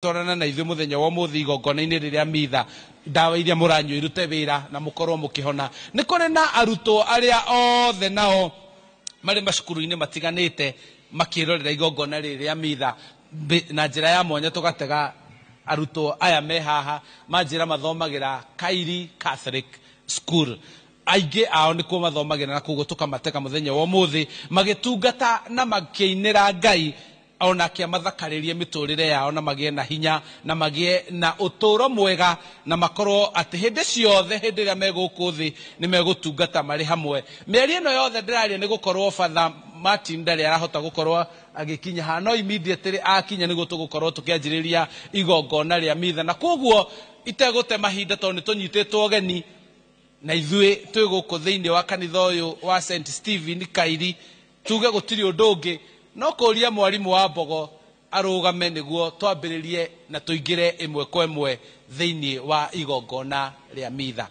Twarana na ithuĩ mũthenya wa ũmũthĩ igongona-inĩ rĩrĩa mitha ndawa iria mũranyua irute wĩra na mũkorwo mũkĩhona. Nĩ kũrĩ na arutwo arĩa othe nao marĩ macukuru-inĩ matiganĩte makĩrorera igongona rĩrĩ rĩa mitha na njĩra ya mwanya. Tũgatega arutwo aya me haha manjĩra mathomagĩra Kairi Catholic School, aingĩ ao nĩkuo mathomagĩra, na koguo tũkamatega mũthenya wa ũmũthĩ magĩtungata na makĩinĩra Ngai onake amathakarĩrie mĩtũrĩre yao na magĩe na hinya na magĩe na ũtũũro mwega na makorwo atĩ hĩndĩ ciothe hĩndĩ ĩrĩa me gũkũ thĩ nĩ megũtungata marĩ hamwe. Mĩario ĩno yothe ndĩraria nĩ gũkorwo Father Martin ndarĩ arahota gũkorwo agĩkinya haha, no immediately akinya nĩguo tũgũkorwo tũkĩanjĩrĩria igongona rĩa mitha, na koguo itegũte mahinda tondũ nĩ tũnyitĩtwo ũgeni na ithuĩ twĩ gũkũ thĩinĩ wa kanitha ũyũ wa St Stephen Kairi, tuge gũtirĩ ũndũ ũngĩ no kũria mwarimũ wa Mbogo arũgame nĩguo twambĩrĩrie na tũingĩre ĩmwe kwa ĩmwe thĩinĩ wa igongona rĩa mitha.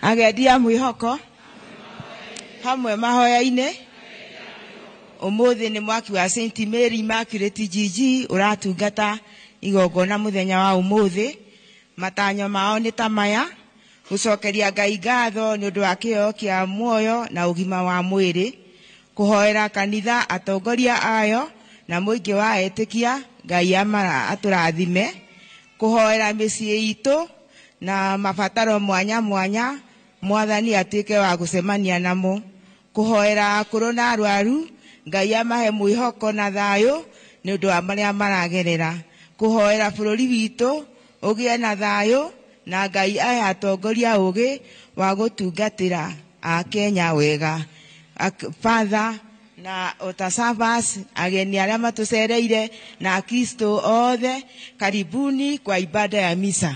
Agendi a mwĩhoko hamwe mahoya-inĩ. Ũmũthĩ nĩ mwaki wa St Mary Immaculate GG ũratungata igongona mũthenya wa ũmũthĩ. Matanyo mao nĩ ta maya: gũcokeria Ngai ngatho nĩ ũndũ wa kĩheo kĩa muoyo na ũgima wa mwĩrĩ, kũhoera kanitha atongoria ayo na mũingĩ wa etĩkia Ngai atũrathime, kũhoera mĩciĩ itũ na mabataro mwanya mwanya Mwathani atuĩke wa gũcemania namo, kũhoera akũrũ na arwaru Ngai amahe mwĩhoko na thayũ nĩ ũndũ wa marĩa maragerera, kũhoera bũrũri witũ ũgĩe na thayũ na Ngai ahe atongoria ũgĩ wa gũtungatĩra Akenya wega. Father na Otasavas, ageni arĩa matũcereire na Akristo othe, karibuni kwa ibada ya misa.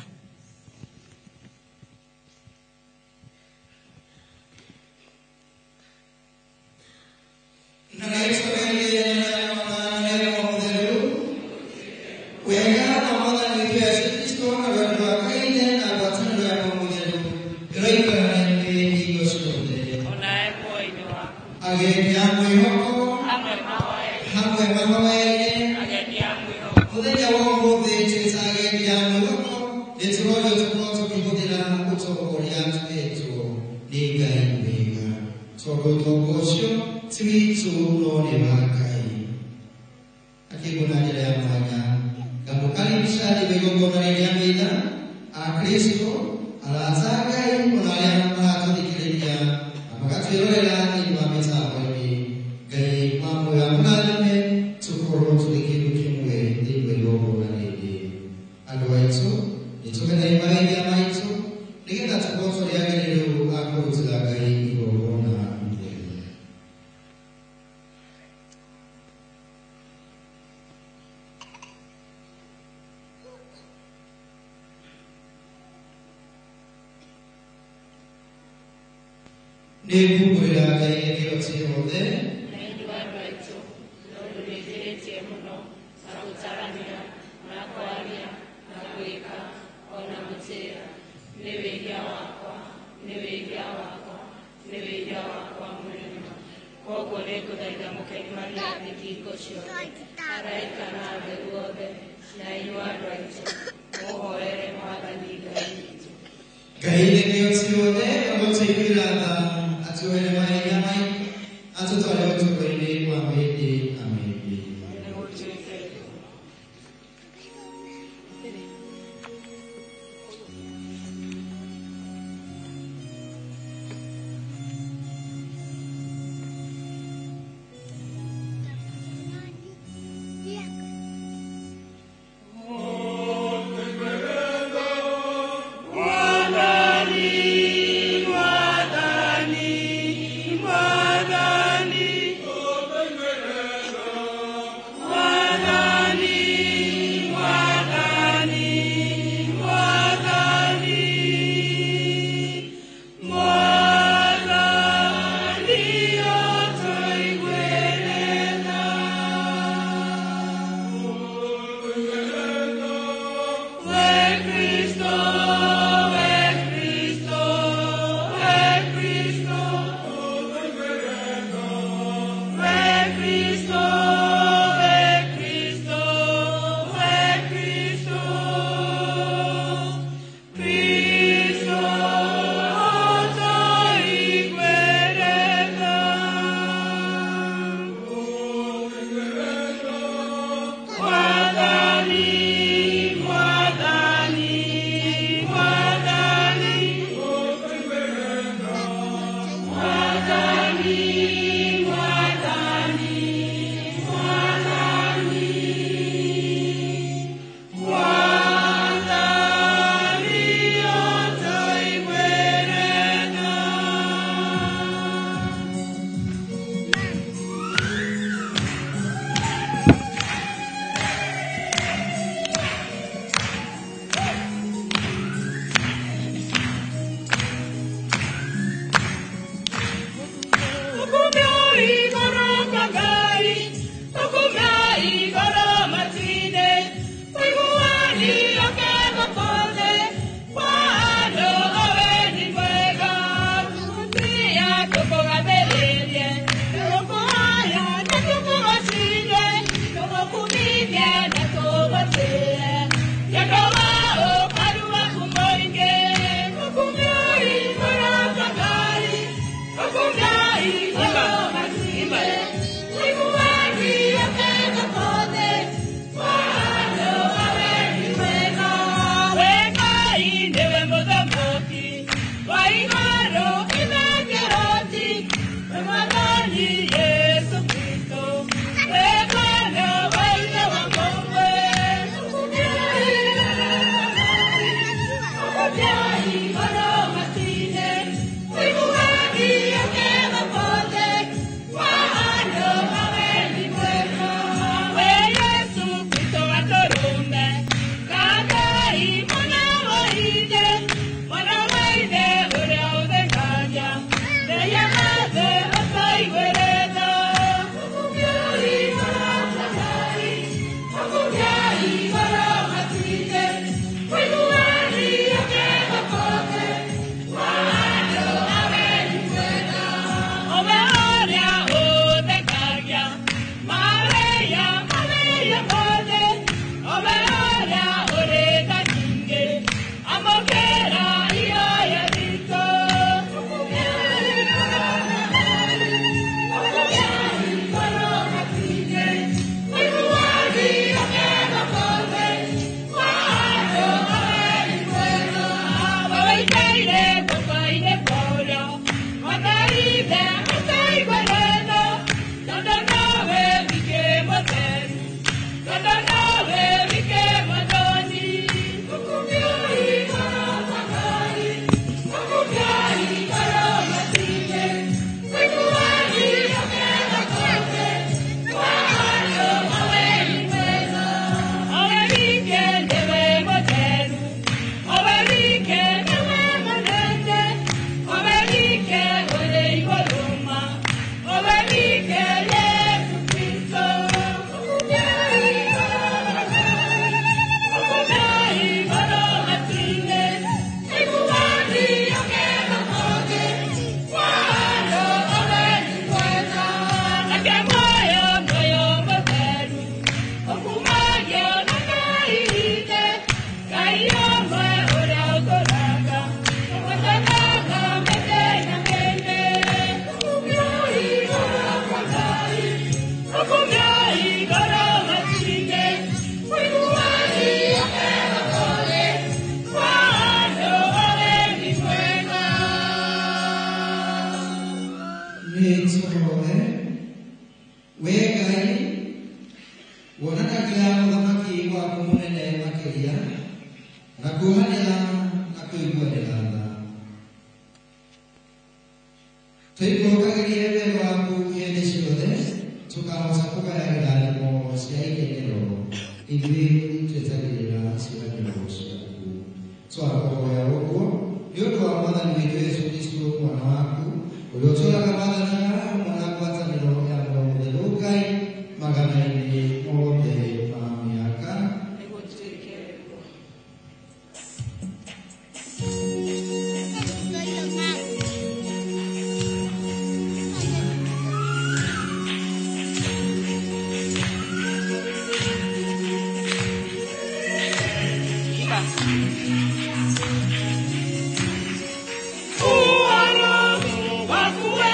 Mwathani, Mwathani, Mwathani. Wakuwe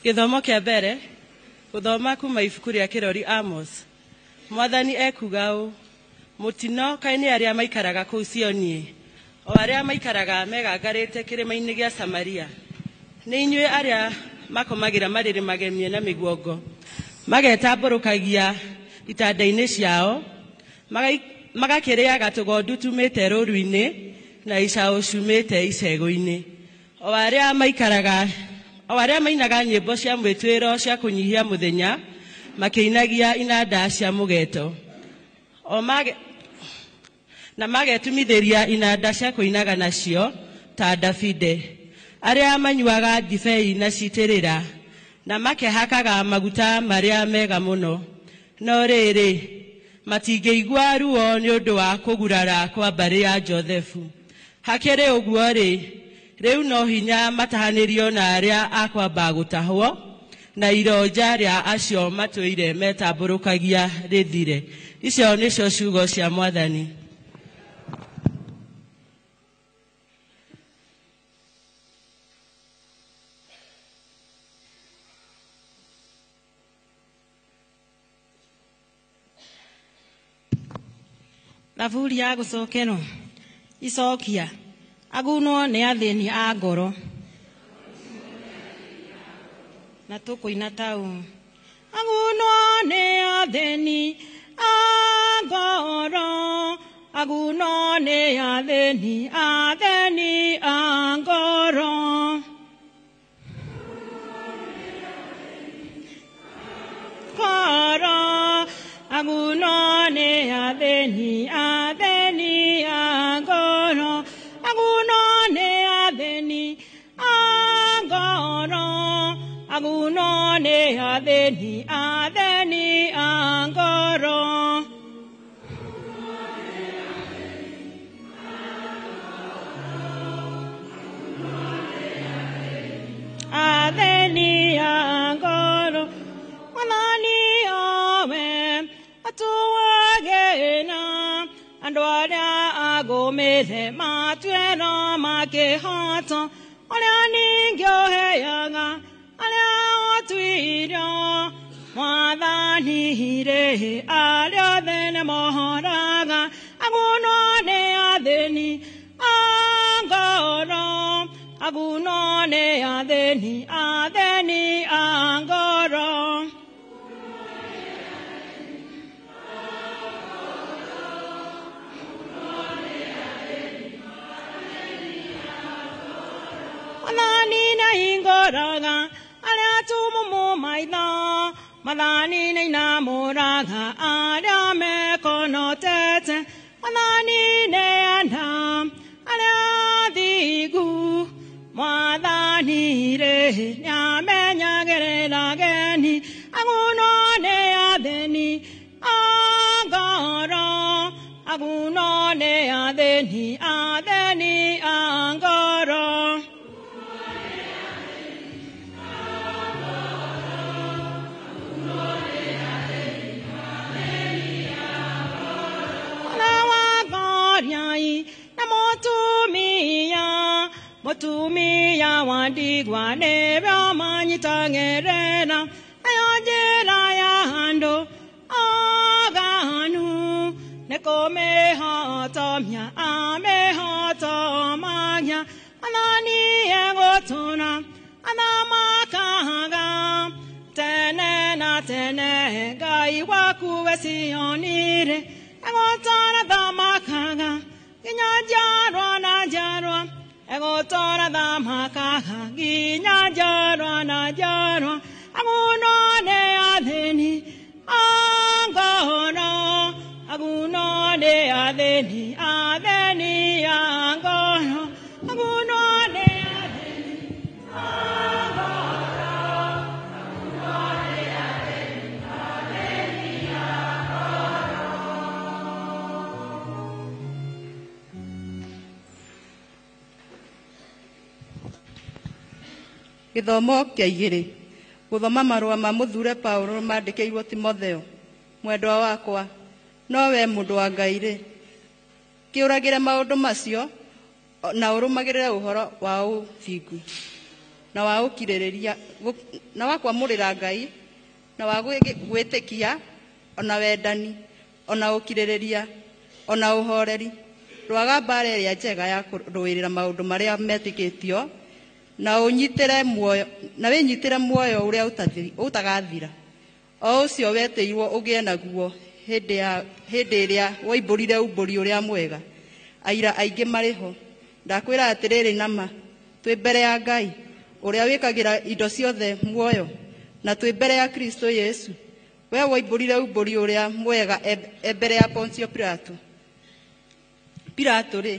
Gĩthomo kĩa mbere gũthoma kuma ibuku rĩa kĩrori Amos. Mwathani ekuga ũũ, mũtino kaĩ nĩ arĩa maikaraga kũu Sioni, o arĩa maikaraga megangarĩte kĩrĩma-inĩ gĩa Samaria. Nĩ inyuĩ arĩa makomagĩra marĩrĩ magemie na mĩguongo, magetambũrũkagia itanda-inĩ ciao, magakĩrĩaga tũgondu tumĩte rũru-inĩ na icaũ ciumĩte icegũ-inĩ. O arĩa maikaraga o arĩa mainaga nyĩmbo cia mwĩtwĩro cia kũnyihia mũthenya, makĩinagia inanda cia mũgeto. Na magetumithĩria inanda cia kũinaga nacio ta Davide. Arĩa manyuaga ndibei na citĩrĩra, na makehakaga maguta marĩa mega mũno. No rĩrĩ, matingĩigua ruo nĩ ũndũ wa kũgurara kwa mbarĩ ya Jothefu. Hakĩrĩ ũguo-rĩ, rĩu no hinya matahanĩrio na arĩa akwamba gũtahwo, na ironja rĩa acio matũire metambũrũkagia rĩthire. Icio nĩcio ciugo cia Mwathani. Thaburi ya gũcokerwo. Icokia. Agunwo nĩ athĩni a ngoro. Na tũkũina ta ũũ. Agunwo nĩ athĩni a ngoro. Agunwo nĩ athĩni, athĩni a ngoro. Ngoro. Agunwo nĩ athĩni, athĩni a ngoro. Agunwo nĩ athĩni a ngoro. Agunwo nĩ athĩni, athĩni a ngoro. Athĩni a ngoro. Mwathani owe atuwagĩna andũ arĩa agũmĩre matuĩro makĩhota, ũrĩa ningĩ ũheaga arĩa otuirio. Mwathani rĩ, arĩa othe nĩmohoraga. Agunwo nĩ athĩni a ngoro. Agunwo nĩ athĩni, athĩni a ngoro. Mwathani nĩahingũraga arĩa atumumu maitho. Mwathani nĩainamũraga arĩa mekonotete. Mwathani nĩenda arĩa athingu. Mwathani rĩ, nĩamenyagĩrĩra ageni. Agunwo nĩ athĩni a ngoro. Agunwo nĩ athĩni, athĩni a ngoro. ngerera ayo njĩra ya andũ aganu nĩ kũmĩhotomia amĩhotomagia athani egũtũra athamakaga tene na tene Ngai waku we Zionirĩ egũtũra thamakaga nginya njiarwa na njiarwa egũtũra thamakaga nginya njiarwa na njiarwa aguno nĩ athĩni a ngoro aguno nĩ athĩni athĩni a ngoro aguno nĩ athĩni a ngoro aguno nĩ athĩni athĩni a ngoro. Gĩthomo kĩa igĩrĩ gũthoma marũa ma mũthure Paulo mandĩkĩirwo Timotheo mwendwa wakwa no we mũndũ wa Ngai rĩ kĩũragĩre maũndũ macio na ũrũmagĩrĩre ũhoro wa ũthingu na wa ũkirĩrĩria na wa kwamũrĩra Ngai na wa gwĩtĩkia ona wendani ona ũkirĩrĩria ona ũhoreri rwaga mbara ĩrĩa njega ya kũrũĩrĩra maũndũ marĩa metĩkĩtio na ũnyitĩre muoyo na wĩnyitĩre muoyo ũrĩa ũtagathira o ũcio wetĩirwo ũgĩe naguo hĩndĩ ĩrĩa woimbũrire umbũri ũrĩa mwega aira aingĩ marĩ ho ndakwĩra atĩrĩrĩ nama twĩ mbere ya Ngai ũrĩa wĩkagĩra indo ciothe muoyo na twĩ mbere ya Kristo Yesu we woimbũrire umbũri ũrĩa mwega e mbere ya Pontio Pilato Pilato rĩ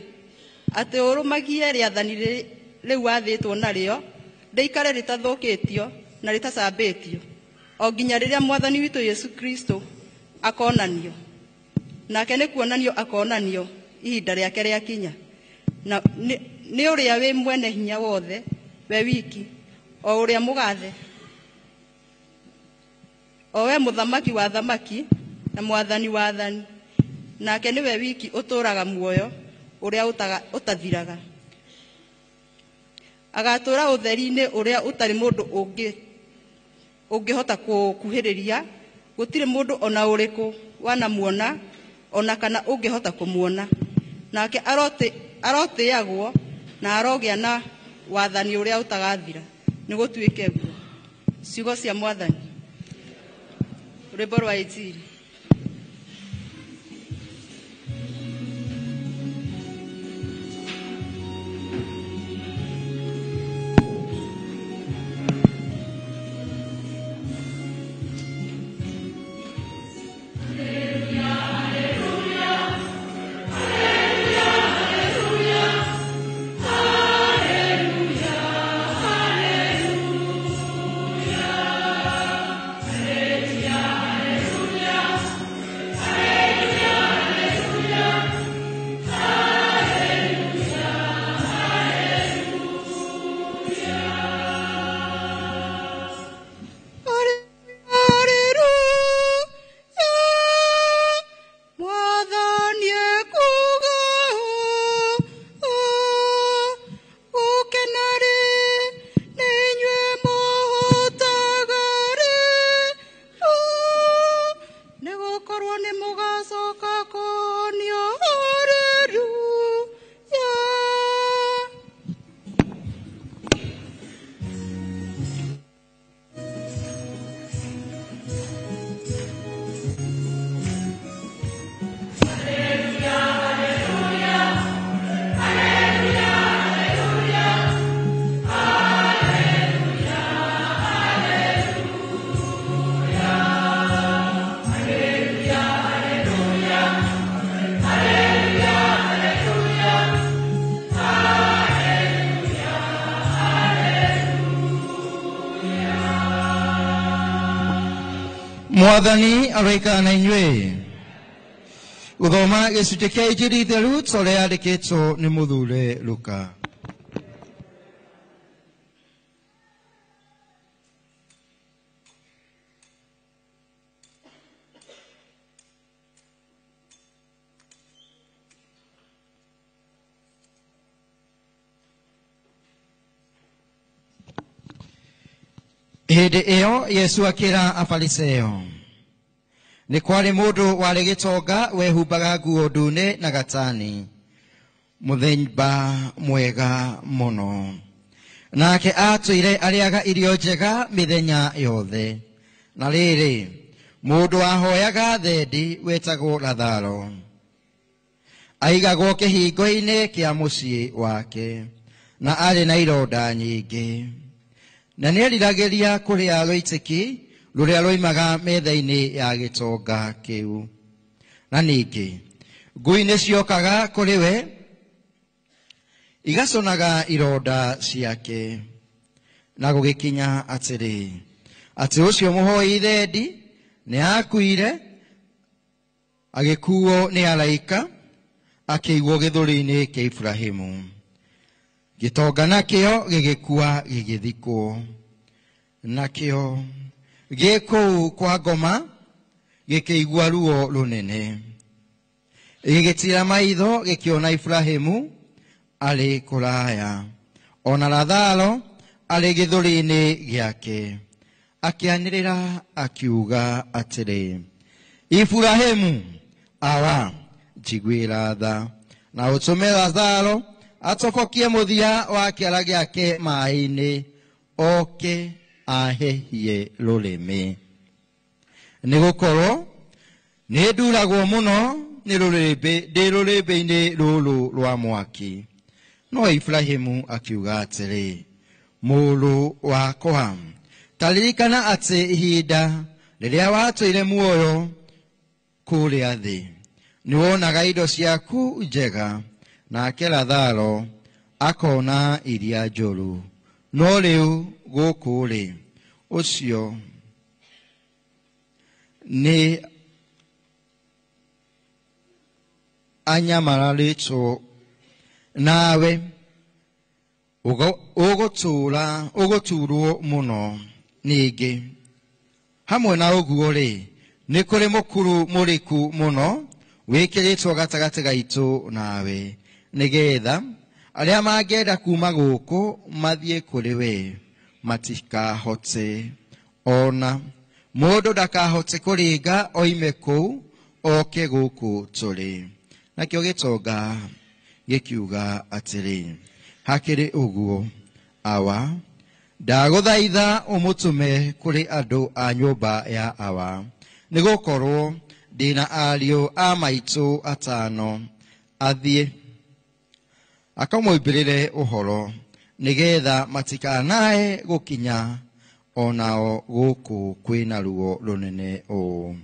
atĩ ũrũmagie rĩathani rĩu wathĩtwo narĩo rĩikare rĩtathũkĩtio na rĩtacambĩtio o nginya rĩrĩa mwathani witũ Yesu Kristo akonanio nake nĩ kuonanio akonanio ihinda rĩake rĩakinya na nĩ ũrĩa wĩ mwene hinya wothe we wiki o ũrĩa mũgathe o we mũthamaki wa thamaki na mwathani wa athani nake nĩwe wiki ũtũũraga muoyo ũrĩa ũtathiraga agatũũra ũtheri-inĩ ũrĩa ũtarĩ mũndũ ũngĩhota kũkuhĩrĩria gũtirĩ mũndũ ona ũrĩkũ wanamuona ona kana ũngĩhota kũmuona nake arotĩagwo na arogĩa na wathani ũrĩa ũtagathira nĩ gũtuĩke guo. Ciugo cia mwathani. Rwĩmbo rwa Injiri. Mwathani aroikara na inyuĩ. Gũthoma gĩcunjĩ kĩa Injiri theru ta ũrĩa yandĩkĩtwo nĩ mũthure Luka. Hĩndĩ ĩyo Yesu akĩra Afariseo, nĩ kwarĩ mũndũ warĩ gĩtonga wehumbaga nguo ndune na gatani mũthemba mwega mũno, nake atũire arĩaga irio njega mĩthenya yothe. Na rĩrĩ, mũndũ wahoyaga thendi wetagwo Latharo aigagwo kĩhingo-inĩ kĩa mũciĩ wake, na arĩ na ironda nyingĩ, na nĩeriragĩria kũrĩa rũitĩki rũrĩa rwoimaga metha-inĩ ya gĩtonga kĩu. Na ningĩ ngui nĩciokaga kũrĩ we igaconaga ironda ciake. Na gũgĩkinya atĩrĩ, atĩ ũcio mũhoi thendi nĩakuire, agĩkuo nĩ araika, akĩigwo gĩthũri-inĩ kĩa Ibrahimu. Gĩtonga nakĩo gĩgĩkua gĩgĩthikwo, nakĩo gĩ kũu kwa ngoma gĩkĩigua ruo rũnene, gĩgĩtiira maitho gĩkĩona Ibrahimu arĩ kũraya, ona Latharo arĩ gĩthũri-inĩ gĩake. Akĩanĩrĩra akiuga atĩrĩ, Ibrahimu, awa, njiguĩra tha, na ũtũme Latharo atobokie mũthia wa kĩara gĩake maĩ-inĩ, oke ahehie rũrĩmĩ, nĩgũkorwo nĩnduragwo mũno nĩ rũrĩrĩmbĩ, ndĩ rũrĩrĩmbĩ-inĩ rũrũ rwa mwaki. No Ibrahimu akiuga atĩrĩ, mũrũ wakwa, ta ririkana atĩ ihinda rĩrĩa watũire muoyo kũrĩa thĩ nĩwonaga indo ciaku njega, nake Latharo akona iria njũru, no rĩu gũkũ rĩ, ũcio nĩ anyamararĩtwo, nawe ũgũtũũrwo mũno. Ningĩ hamwe na ũguo rĩ, nĩ kũrĩ mũkuru mũriku mũno wĩkĩrĩtwo gatagatĩ gaitũ nawe, nĩgetha arĩa mangĩenda kuma gũkũ mathiĩ kũrĩ we matikahote, ona mũndũ ndakahote kũringa oime kũu oke gũkũ tũrĩ. Nakĩo gĩtonga gĩkiuga atĩrĩ, hakĩrĩ ũguo, awa, ndagũthaitha ũmũtũme kũrĩ andũ a nyũmba ya awa, nĩgũkorwo ndĩna ariũ a maitũ atano, athiĩ akamũimbĩrĩre ũhoro, nĩgetha matikanae gũkinya onao gũkũ kwĩna ruo rũnene ũũ.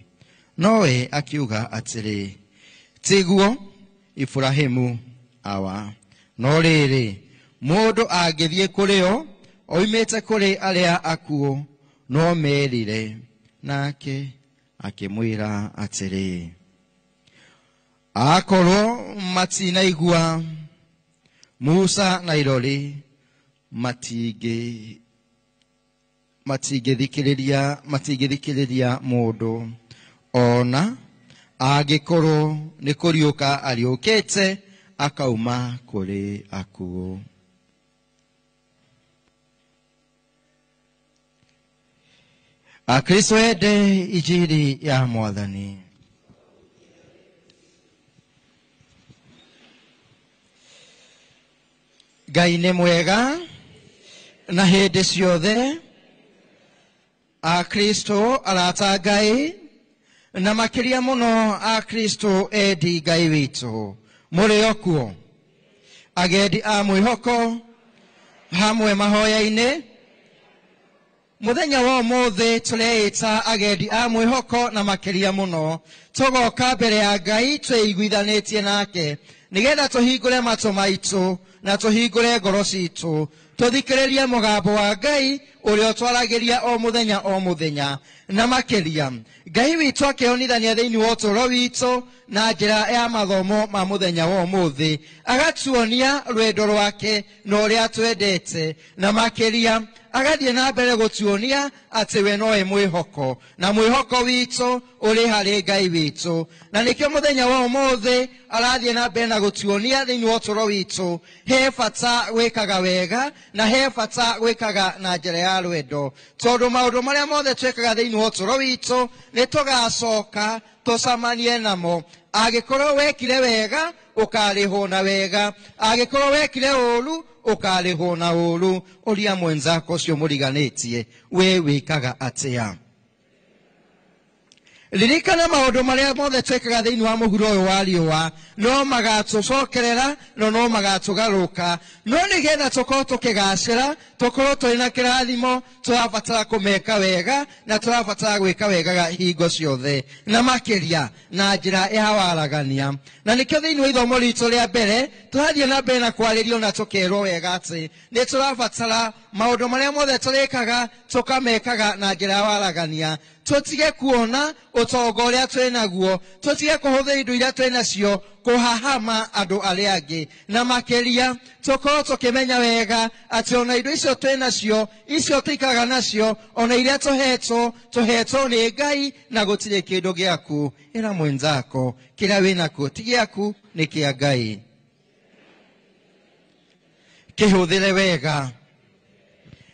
Nowe akiuga atĩrĩ, tiguo Ibrahimu awa, no rĩrĩ, mũndũ angĩthiĩ kũrĩ o oimĩte kũrĩ arĩa akuũ no merire. Nake akĩmwĩra atĩrĩ, akorwo matinaigua Musa na irori, matingĩthikĩrĩria mũndũ, ona angĩkorwo nĩ kũriũka ariũkĩte akauma kũrĩ akuũ. Akristo ende injili ya Mwathani. Ngai nĩ mwega na hĩndĩ ciothe. Akristo arata Ngai, na makĩria mũno Akristo endi Ngai witũ, mũrĩ o kuo, agendi a mwĩhoko hamwe mahoya-inĩ. Mũthenya wa ũmũthĩ tũreĩta agendi a mwĩhoko na makĩria mũno tũgoka mbere ya Ngai twĩiguithanĩtie nake, nĩgetha tũhingũre matũ maitũ na tũhingũre ngoro citũ, tũthikĩrĩrie mũgambo wa Ngai ũrĩa ũtwaragĩria o mũthenya o mũthenya. Na makĩria Ngai witũ akĩonithania thĩinĩ wa ũtũũro witũ na njĩra ya mathomo ma mũthenya wa ũmũthĩ, agatuonia rwendo rwake na ũrĩa twendete, na makĩria agathiĩ na mbere gũtuonia atĩ we nowe mwĩhoko, na mwĩhoko witũ ũrĩ harĩ Ngai witũ. Na nĩkĩo mũthenya wa ũmũthĩ arathiĩ na mbere na gũtuonia thĩinĩ wa ũtũũro witũ he bata gwĩkaga wega, na he bata gwĩkaga na njĩra ya ya rwendo, tondũ maũndũ marĩa mothe twĩkaga thĩinĩ wa ũtũũro witũ nĩ tũgacoka tũcemanie namo. Angĩkorwo wekire wega ũkarĩhwo na wega, angĩkorwo wekire ũũru ũkarĩhwo na ũũru. Ũria mwenzako ũcio mũriganĩtie, we wĩkaga atĩa? Ririkana maũndũ marĩa mothe twĩkaga thĩinĩ wa mũhuro ũyũ wa riũa no magatũcokerera no no magatũgarũka. No nĩgetha tũkorwo tũkĩgacĩra, tũkorwo tũrĩ na kĩrathimo, tũrabatara kũmeka wega na tũrabatara gwĩka wega hingo ciothe, na makĩria na njĩra ya waragania. Na nĩkĩo thĩinĩ wa ithomo ritũ rĩa mbere tũrathiĩ na mbere na kwarĩrio na tũkerwo wega atĩ nĩ tũrabatara maũndũ marĩa mothe tũrĩkaga tũkamekaga na njĩra ya waragania. Tũtige kuona ũtonga ũrĩa twĩ naguo, tũtige kũhũthĩra indo iria twĩ nacio kũhahama andũ arĩa angĩ, na makĩria tũkorwo tũkĩmenya wega atĩ ona indo icio twĩ nacio, icio tũikaraga nacio, ona iria tũhetwo, tũhetwo nĩ Ngai na gũtirĩ kĩndũ gĩaku. Ĩra mwenzako kĩrĩa wĩ nakuo ti gĩaku, nĩ kĩa Ngai, kĩhũthĩre wega.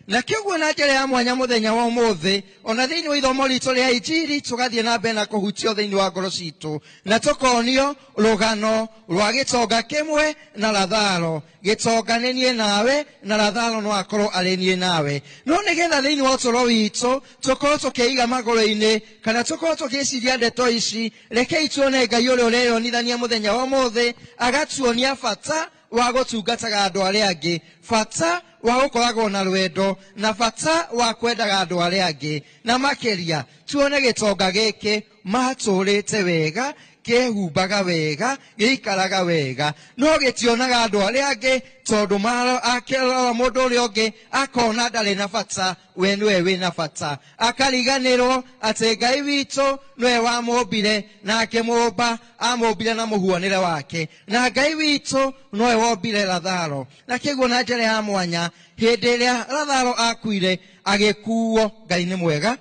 Na kĩoguo na njĩra ya mwanya mũthenya wa ũmũthĩ, ona thĩinĩ wa ithomo ritũ rĩa Injiri tũgathiĩ na mbere na kũhutio thĩinĩ wa ngoro citũ, na tũkonio rũgano rwa gĩtonga kĩmwe na Latharo. Gĩtonga nĩ niĩ nawe, na Latharo no akorwo arĩ niĩ nawe. No nĩgetha thĩinĩ wa ũtũũro witũ tũkorwo tũkĩiga magũrũ-inĩ kana tũkorwo tũgĩciria ndeto ici, rekei tuone Ngai ũrĩa ũreyonithania mũthenya wa ũmũthĩ, agatuonia bata wa gũtungataga andũ arĩa angĩ, bata wa gũkoragwo na rwendo, na bata wa kwendaga andũ arĩa angĩ. Na makĩria tuone gĩtonga gĩkĩ matũrĩte wega, kĩhumbaga wega, gĩikaraga wega, no gĩtionaga andũ arĩa angĩ, tondũ akĩrora mũndũ ũrĩa ũngĩ akona ndarĩ na bata, we nĩwe wĩna bata. Akariganĩrwo atĩ Ngai witũ nĩwe wamũmbire na akĩmũmba, amũmbire na mũhuanĩre wake, na Ngai witũ nĩwe wombire Latharo. Na kĩguo na njĩra ya mwanya, hĩndĩ ĩrĩa Latharo akuire agĩkuo, Ngai nĩ mwega,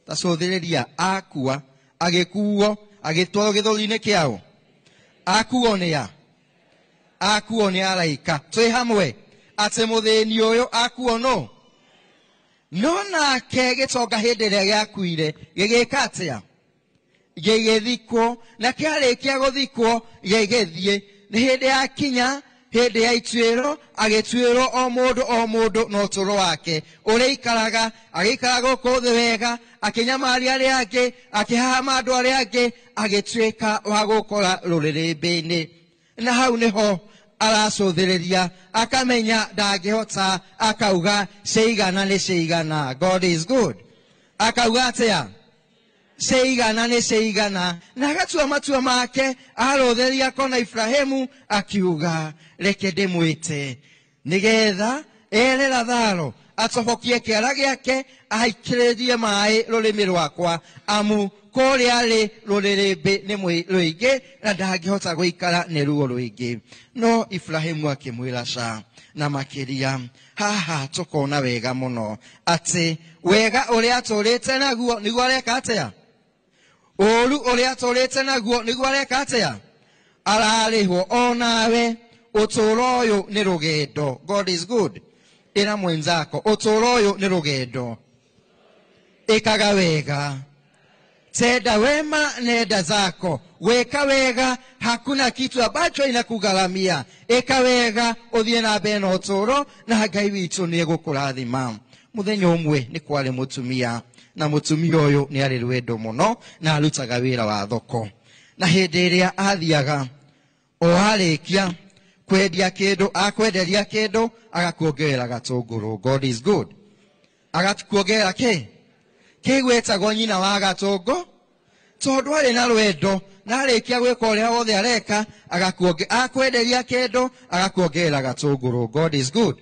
ta cũthĩrĩria, akua agĩkuo agĩtwarwo gĩthũri-inĩ kĩao. Akuo nĩ a? Akuo nĩ araika. Twĩ hamwe atĩ mũthĩni ũyũ akuo no. No nake gĩtonga hĩndĩ ĩrĩa gĩakuire gĩgĩka atĩa? Gĩgĩthikwo, na kĩarĩkia gũthikwo gĩgĩthiĩ. Nĩ hĩndĩ yakinya, hĩndĩ ya ituĩro, agĩtuĩrwo o mũndũ o mũndũ na ũtũũro wake ũrĩa aikaraga, agĩikara gũkũ thĩ wega, akĩnyamaria arĩa angĩ, akĩhahama andũ arĩa angĩ, agĩtuĩka wa gũkora rũrĩrĩmbĩ-inĩ. Na hau nĩho aracũthĩrĩria, akamenya ndangĩhota, akauga ciigana nĩ ciigana. God is good. Akauga atĩa? Ciigana nĩ ciigana. Na agatua matua make, arũthĩria kona Ibrahimu, akiuga reke ndĩmwĩte nĩgetha ere Latharo atobokie kĩara gĩake, aikĩrĩrie maĩ rũrĩmĩ rwakwa, amu kũrĩa arĩ rũrĩrĩmbĩ nĩ rũingĩ na ndangĩhota gũikara nĩ ruo rũingĩ. No Ibrahimu akĩmwĩra ca. Na makĩria haha tũkona wega mũno atĩ wega ũrĩa atũrĩte naguo nĩguo areka atĩa? Ũũru ũrĩa atũrĩte naguo nĩguo areka atĩa? Ararĩhwo. O nawe ũtũũro ũyũ nĩ rũgendo. God is good. Ĩra mwenzako ũtũũro ũyũ nĩ rũgendo, ĩkaga wega, tenda wema nenda zako. Weka wega, hakuna kitu ambacho inakugharamia. Eka wega, ũthiĩ na mbere na ũtũũro, na Ngai witũ nĩ egũkũrathima. Mũthenya ũmwe nĩ kwarĩ mũtumia, na mũtumia ũyũ nĩ arĩ rwendo mũno, na arutaga wĩra wa thoko. Na hĩndĩ ĩrĩa athiaga, o arĩkia kwendia kĩndũ, akwenderia kĩndũ, agakuongerera gatũngũrũ. God is good. Agakuongerera kĩ? Kĩgwetagwo nyina wa gatũngũ, tondũ arĩ na rwendo, na arĩkia gwĩka ũrĩa wothe areka, akwenderia kĩndũ, agakuongerera gatũngũrũ. God is good.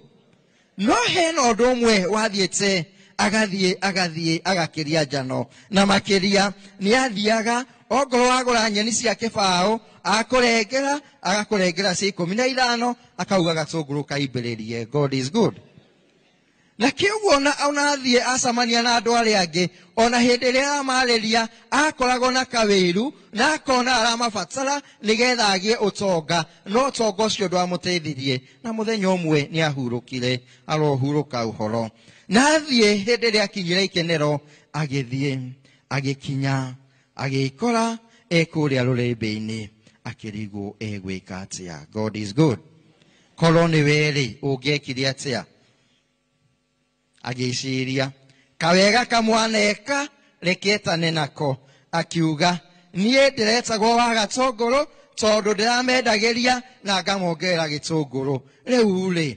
No hena ũndũ ũmwe wathiĩte, agathiĩ, agathiĩ, agakĩria njano. Na makĩria, nĩ athiaga, ongorwo wagũra nyeni cia kĩbaũ, akũrengera, agakũrengera cia 15, akauga gatũngũrũ kaimbĩrĩrie. God is good. Na kĩũguo ona athiĩ acemania na andũ arĩa angĩ, ona hĩndĩ ĩrĩa aramarĩria, akoragwo na kawĩru, na akona aramabatara nĩgetha agĩe ũtonga, no ũtonga ũcio ndwamũteithirie. Na mũthenya ũmwe nĩ ahurũkire, arohurũka ũhoro. Na athiĩ hĩndĩ ĩrĩa akinyire ikenero, agĩthiĩ agĩkinya agĩkora ekũrĩa rũrĩmbĩ-inĩ, akĩrigwo egwĩka atĩa. God is good. Korwo nĩ we-rĩ, ũngĩekire atĩa? Agĩciria kawega kamwaneka reketane nako, akiuga niĩ ndĩretagwo wa gatũngũrũ tondũ ndĩramendagĩria na ngamongerera gĩtũngũrũ. Rĩu rĩ,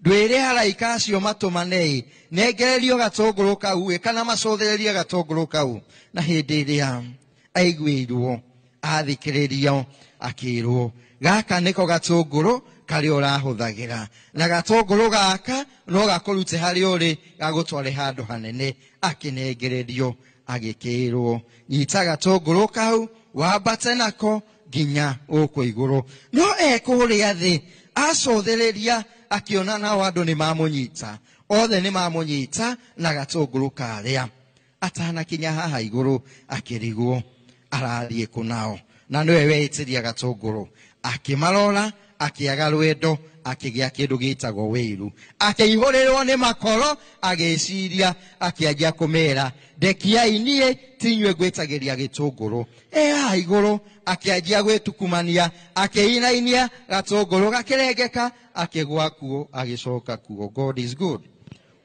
ndwĩre araika acio matũmanei nengererio gatũngũrũ kau ĩ, kana macũthĩrĩrie gatũngũrũ kau. Na hĩndĩ ĩrĩa aiguĩirwo athikĩrĩrio, akĩrwo gaka nĩko gatũngũrũ karĩa ũrahũthagĩra, na gatũngũrũ gaka no gakũrute harĩa ũrĩ gagũtware handũ hanene. Akĩnengererio agĩkĩrwo nyita gatũngũrũ kau wambate nako nginya gũkũ igũrũ. No ekũrĩa thĩ acũthĩrĩria, akĩona nao andũ nĩ mamũnyita, othe nĩ mamũnyita na gatũngũrũ karĩa. Atanakinya haha igũrũ akĩrigwo arathiĩ kũ nao, na nĩwe weitĩria gatũngũrũ. Akĩmarora, akĩaga rwendo, akĩgĩa kĩndũ gĩtagwo wĩiru, akĩihũrĩrwo nĩ makoro, agĩciria, akĩanjia kũmera ndekiai niĩ ti inyuĩ ngwĩtagĩria gĩtũngũrũ. E haha igũrũ akĩanjia gwĩtukumania, akĩinainia gatũngũrũ gakĩrengeka, akĩgwa kuo, agĩcoka kuo. God is good.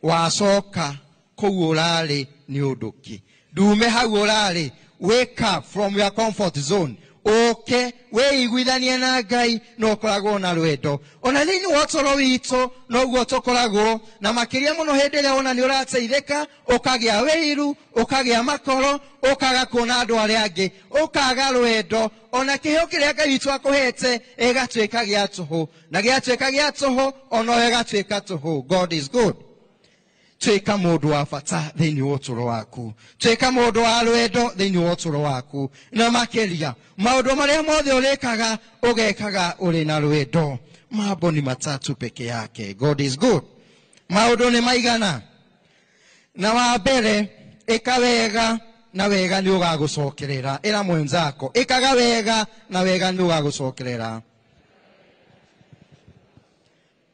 Wacoka kũu ũrarĩ nĩ ũndũ kĩ? Ndume hau ũrarĩ. Wake up from your comfort zone. Ũke wĩiguithanie na Ngai na ũkoragwo na rwendo. Ona thĩinĩ wa ũtũũro witũ noguo tũkoragwo, na makĩria mũno hĩndĩ ĩrĩa wona nĩ ũrateithĩka, ũkagĩa wĩiru, ũkagĩa makoro, ũkaga kuona andũ arĩa angĩ, ũkaga rwendo. Ona kĩheo kĩrĩa Ngai witũ akũhete ĩgatuĩka gĩa tũhũ, na gĩatuĩka gĩa tũhũ ona ĩgatuĩka tũhũ. God is good. Tuĩka mũndũ wa bata thĩinĩ wa ũtũũro waku, tuĩka mũndũ wa rwendo thĩinĩ wa ũtũũro waku, na makĩria maũndũ marĩa mothe ũrĩkaga ũgekaga ũrĩ na rwendo. Mambo ni matatu peke yake. God is good. Maũndũ nĩ maigana? Na wa mbere, ĩka wega na wega nĩ ũgagũcokerera. Ĩra mwenzako, ĩkaga wega na wega nĩ ũgagũcokerera.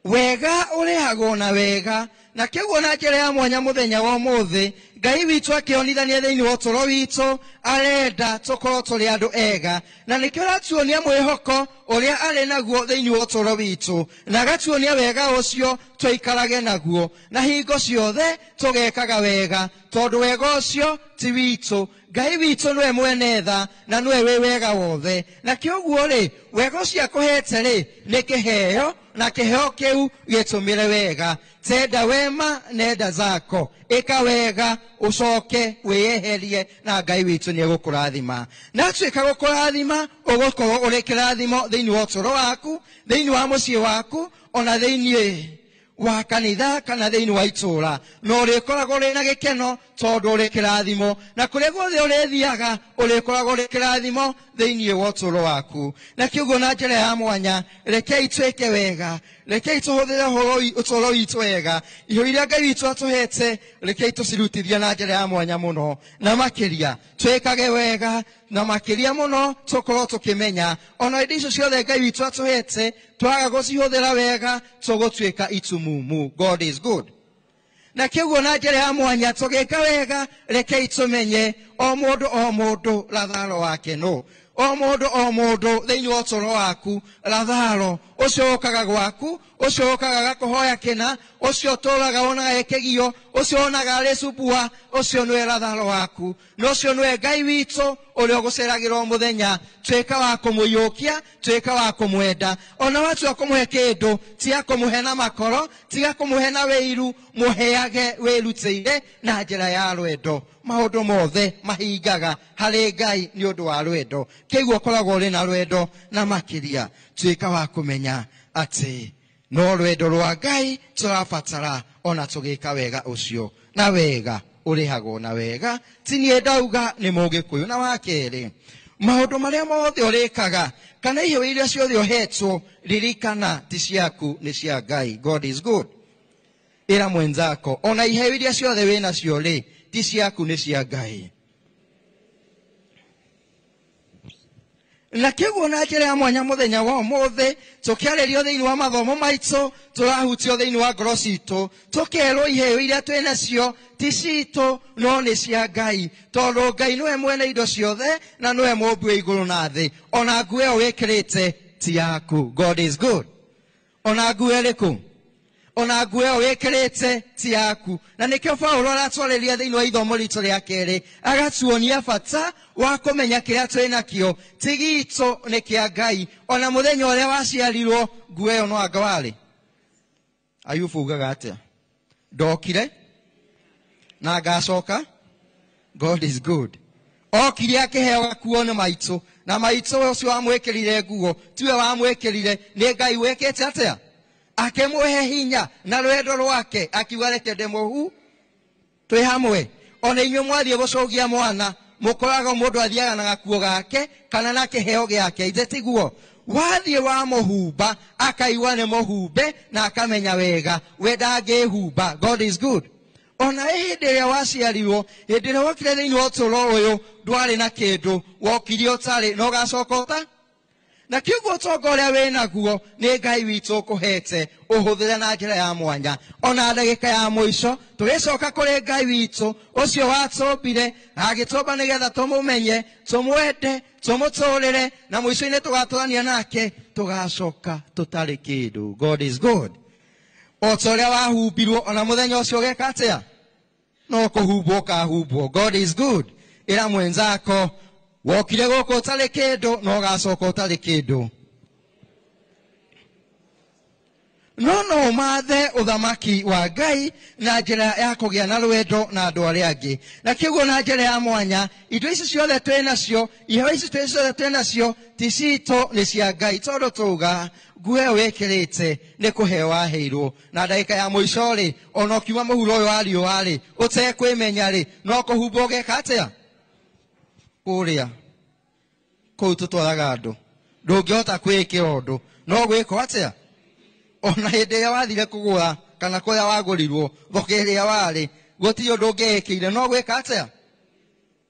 Wega ũrĩhagwo na wega, na kĩguo na njĩra ya mwanya mũthenya wa ũmũthĩ Ngai witũ akĩonithania thĩinĩ wa ũtũũro witũ, arenda tũkorwo tũrĩ andũ ega, na nĩkĩo aratuonia mwĩhoko ũrĩa arĩ naguo thĩinĩ wa ũtũũro witũ, na agatuonia wega ũcio tũikarage naguo, na hingo ciothe tũgekaga wega, tondũ wega ũcio ti witũ. Ngai witũ nĩwe mwene tha na nĩwe wĩ wega wothe, na kĩoguo rĩ, wega ũcio akũhete rĩ nĩ kĩheo, na kĩheo kĩu gĩtũmĩre wega. Tenda wema nenda zako, ĩka wega ũcoke wĩyeherie, na Ngai witũ nĩ egũkũrathima. Na atuĩka gũkũrathima, ũgũkorwo ũrĩ kĩrathimo thĩinĩ wa ũtũũro waku, thĩinĩ wa mũciĩ waku, ona thĩinĩ wa kanitha kana thĩinĩ wa itũũra, na ũrĩkoragwo ũrĩ na gĩkeno tondũ ũrĩ kĩrathimo, na kũrĩa guothe ũrĩthiaga ũrĩkoragwo ũrĩ kĩrathimo thĩinĩ wa ũtũũro waku. Na kĩguo na njĩra ya mwanya, rekei twĩke wega, rekei tũhũthĩre ũtũũro witũ wega, iho iria Ngai witũ atũhete rekei tũcirutithie na njĩra ya mwanya mũno, na makĩria twĩkage wega, na makĩria mũno tũkorwo tũkĩmenya ona indo icio ciothe Ngai witũ atũhete twaga gũcihũthĩra wega tũgũtuĩka itumumu. God is good. Na kĩguo na njĩra ya mwanya tũgĩka wega, rekei tũmenye o mũndũ o mũndũ Latharo wake nũ, o mũndũ o mũndũ thĩinĩ wa ũtũũro waku Latharo ũcio ũkaga gwaku, ũcio ũkaga gakũhoya kĩna, ũcio ũtũũraga wonaga ekĩgio, ũcio wonaga arĩ cubua, ũcio nĩwe Latharo waku, na ũcio nĩwe Ngai witũ ũrĩa ũgũceragĩra o mũthenya. Tuĩka wa kũmũiyũkia, tuĩka wa kũmwenda, ona watua kũmũhe kĩndũ, tiga kũmũhe na makoro, tiga kũmũhe na wĩiru, mũheage wĩrutĩire na njĩra ya rwendo. Maũndũ mothe mahingaga harĩ Ngai nĩ ũndũ wa rwendo. Kĩguo ũkoragwo ũrĩ na rwendo, na makĩria tuĩka wa kũmenya atĩ no rwendo rwa Ngai tũrabatara ona tũgĩka wega ũcio, na wega ũrĩhagwo na wega. Ti niĩ ndauga, nĩ Mũgĩkũyũ. Na wa kerĩ, maũndũ marĩa mothe ũrĩkaga kana iheo iria ciothe ũhetwo, ririkana ti ciaku, nĩ cia Ngai. God is good. Ĩra mwenzako, ona iheo iria ciothe wĩnacio rĩ, ti ciaku, nĩ cia Ngai. Na kĩguo na njĩra ya mwanya mũthenya wa ũmũthĩ tũkĩarĩrio thĩinĩ wa mathomo maitũ, tũrahutio thĩinĩ wa ngoro citũ, tũkerwo iheo iria twĩ nacio ti citũ no nĩ cia Ngai, tondũ Ngai nĩwe mwene indo ciothe na nĩwe mũmbi wa igũrũ na thĩ. Ona nguo ĩyo wĩkĩrĩte ti yaku. God is good. Ona nguo ĩrĩkũ? Ona nguo ĩyo wĩkĩrĩte ti yaku. Na nĩkĩo Paũlũ aratwarĩria thĩinĩ wa ithomo ritũ rĩa kerĩ, agatuonia bata wa kũmenya kĩrĩa twĩ nakĩo ti gitũ, nĩ kĩa Ngai. Ona mũthenya ũrĩa waciarirwo nguo ĩyo no anga warĩ. Ayubu ugaga atĩa? Ndokire na ngacoka. God is good. Okire akĩheo gakuo nĩ maitũ, na maitũ ũcio wamwĩkĩrire nguo tiwe wamwĩkĩrire, nĩ Ngai wĩkĩte atĩa? Akĩmũhe hinya na rwendo rwake, akiuga reke ndĩmũhu. Twĩ hamwe. Ona inyuĩ mwathiĩ gũcũgia mwana, mũkoraga mũndũ athiaga na gakuo gake kana na kĩheo gĩake, ithe tiguo? Wathiĩ wamũhumba akaigua nĩ mũhumbe na akamenya wega we ndangĩhumba. God is good. Ona hĩndĩ ĩrĩa waciarirwo, hĩndĩ ĩrĩa wokire thĩinĩ wa ũtũũro ũyũ, ndwarĩ na kĩndũ, wokire ũtarĩ na ũgacoka ũta. Na kĩguo ũtonga ũrĩa wĩ naguo nĩ Ngai witũ ũkũhete, ũhũthĩre na njĩra ya mwanya. Ona ndagĩka ya mũico tũgĩcoka kũrĩ Ngai witũ ũcio watũmbire, agĩtũmba nĩgetha tũmũmenye, tũmwende, tũmũtũrĩre, na mũico-inĩ tũgatũrania nake, tũgacoka tũtarĩ kĩndũ. God is good. O ta ũrĩa wahumbirwo, ona mũthenya ũcio ũgeka atĩa? No kũhumbwo ũkahumbwo. God is good. Ĩra mwenzako, wokire gũkũ ũtarĩ kĩndũ na ũgacoka ũtarĩ kĩndũ. No no ũmathe ũthamaki wa Ngai na njĩra ya kũgĩa na rwendo na andũ arĩa angĩ. Na kĩguo na njĩra ya mwanya, indo ici ciothe twĩ nacio, iheo ici ciothe twĩ nacio ti citũ, nĩ cia Ngai, tondũ tuga nguo ĩyo wĩkĩrĩte nĩ kũheo waheirwo. Na ndagĩka ya mũico rĩ, ona ũkiuma mũhuro ũyũ wa riũa rĩ, ũtekwĩmenya rĩ, no kũhumbwo ũgeka atĩa? Kũrĩa kũu tũtwaraga andũ, ndũngĩhota kwĩĩkĩra ũndũ, no gwĩkwo atĩa? Ona hĩndĩ ĩrĩa wathire kũgũra kana kũrĩa wagũrirwo, thoko ĩrĩa warĩ, gũtirĩ ũndũ ũngĩĩkĩire, no gwĩka atĩa?